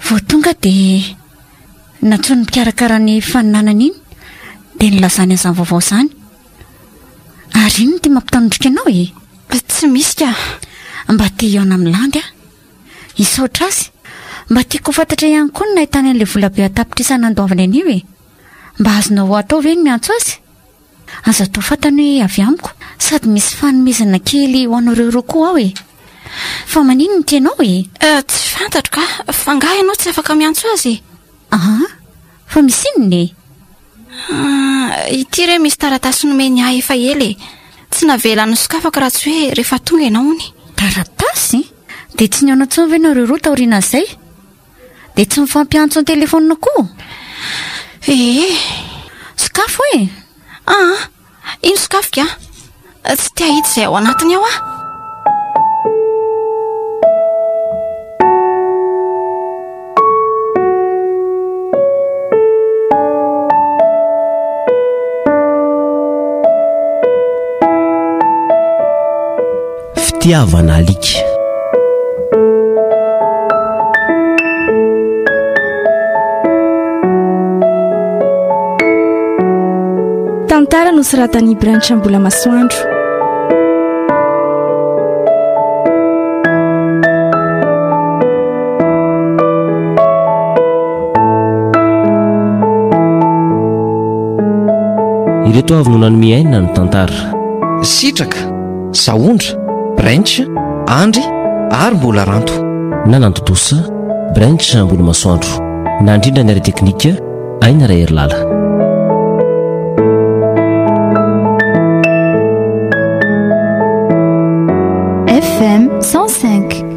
Vao tonga dia nantsoin'ny mpikarakara ny faninanana iny dia nilazany an'izany vaovao izany. Ary inona ity mampitanondrika anao e? Tsy misy ka. Mba te hihaona amin'i Landy aho. Hisaotra azy. Mba tiako ho fantatra ihany koa ny nahitany an'ilay volabe an-tapitrisa nandoavany an'io e. Mba azonao atao ve ny miantso azy? Aza atao fantany hoe avy amiko, sady misy fanomezana kely ho anareo roa koa ao e. Fa maninona ity ianao e? Eh, tsy fantatro ka, fa angaha ianao tsy afaka miantso azy e? Aha, fa misy inona e? Ah, ity re misy taratasy nomeny ahy efa ela e. Tsy navelany nosokafako raha tsy hoe rehefa tonga ianao hono. Taratasy? Dia tsy nihaona intsony ve nareo roa taorianan'izay? Dia tsy mifampiantso an-telefaonina koa? Ee. Sokafo e! Aa, iny sokafiko a. Tsy te hahita izay ao anatiny ao aho. Fitiavana alika. Tantara nosoratan'i Branch Mbola Masoandro. Ireto avy no nanome aina ny tantara. Sitraka, Sahondra, Branch, Andry ary Mbola Ranto. Nanantontosa, Branch Ambonimasoandro. Nandrindra ny ara-teknika, Aina Raherilala. FM 105.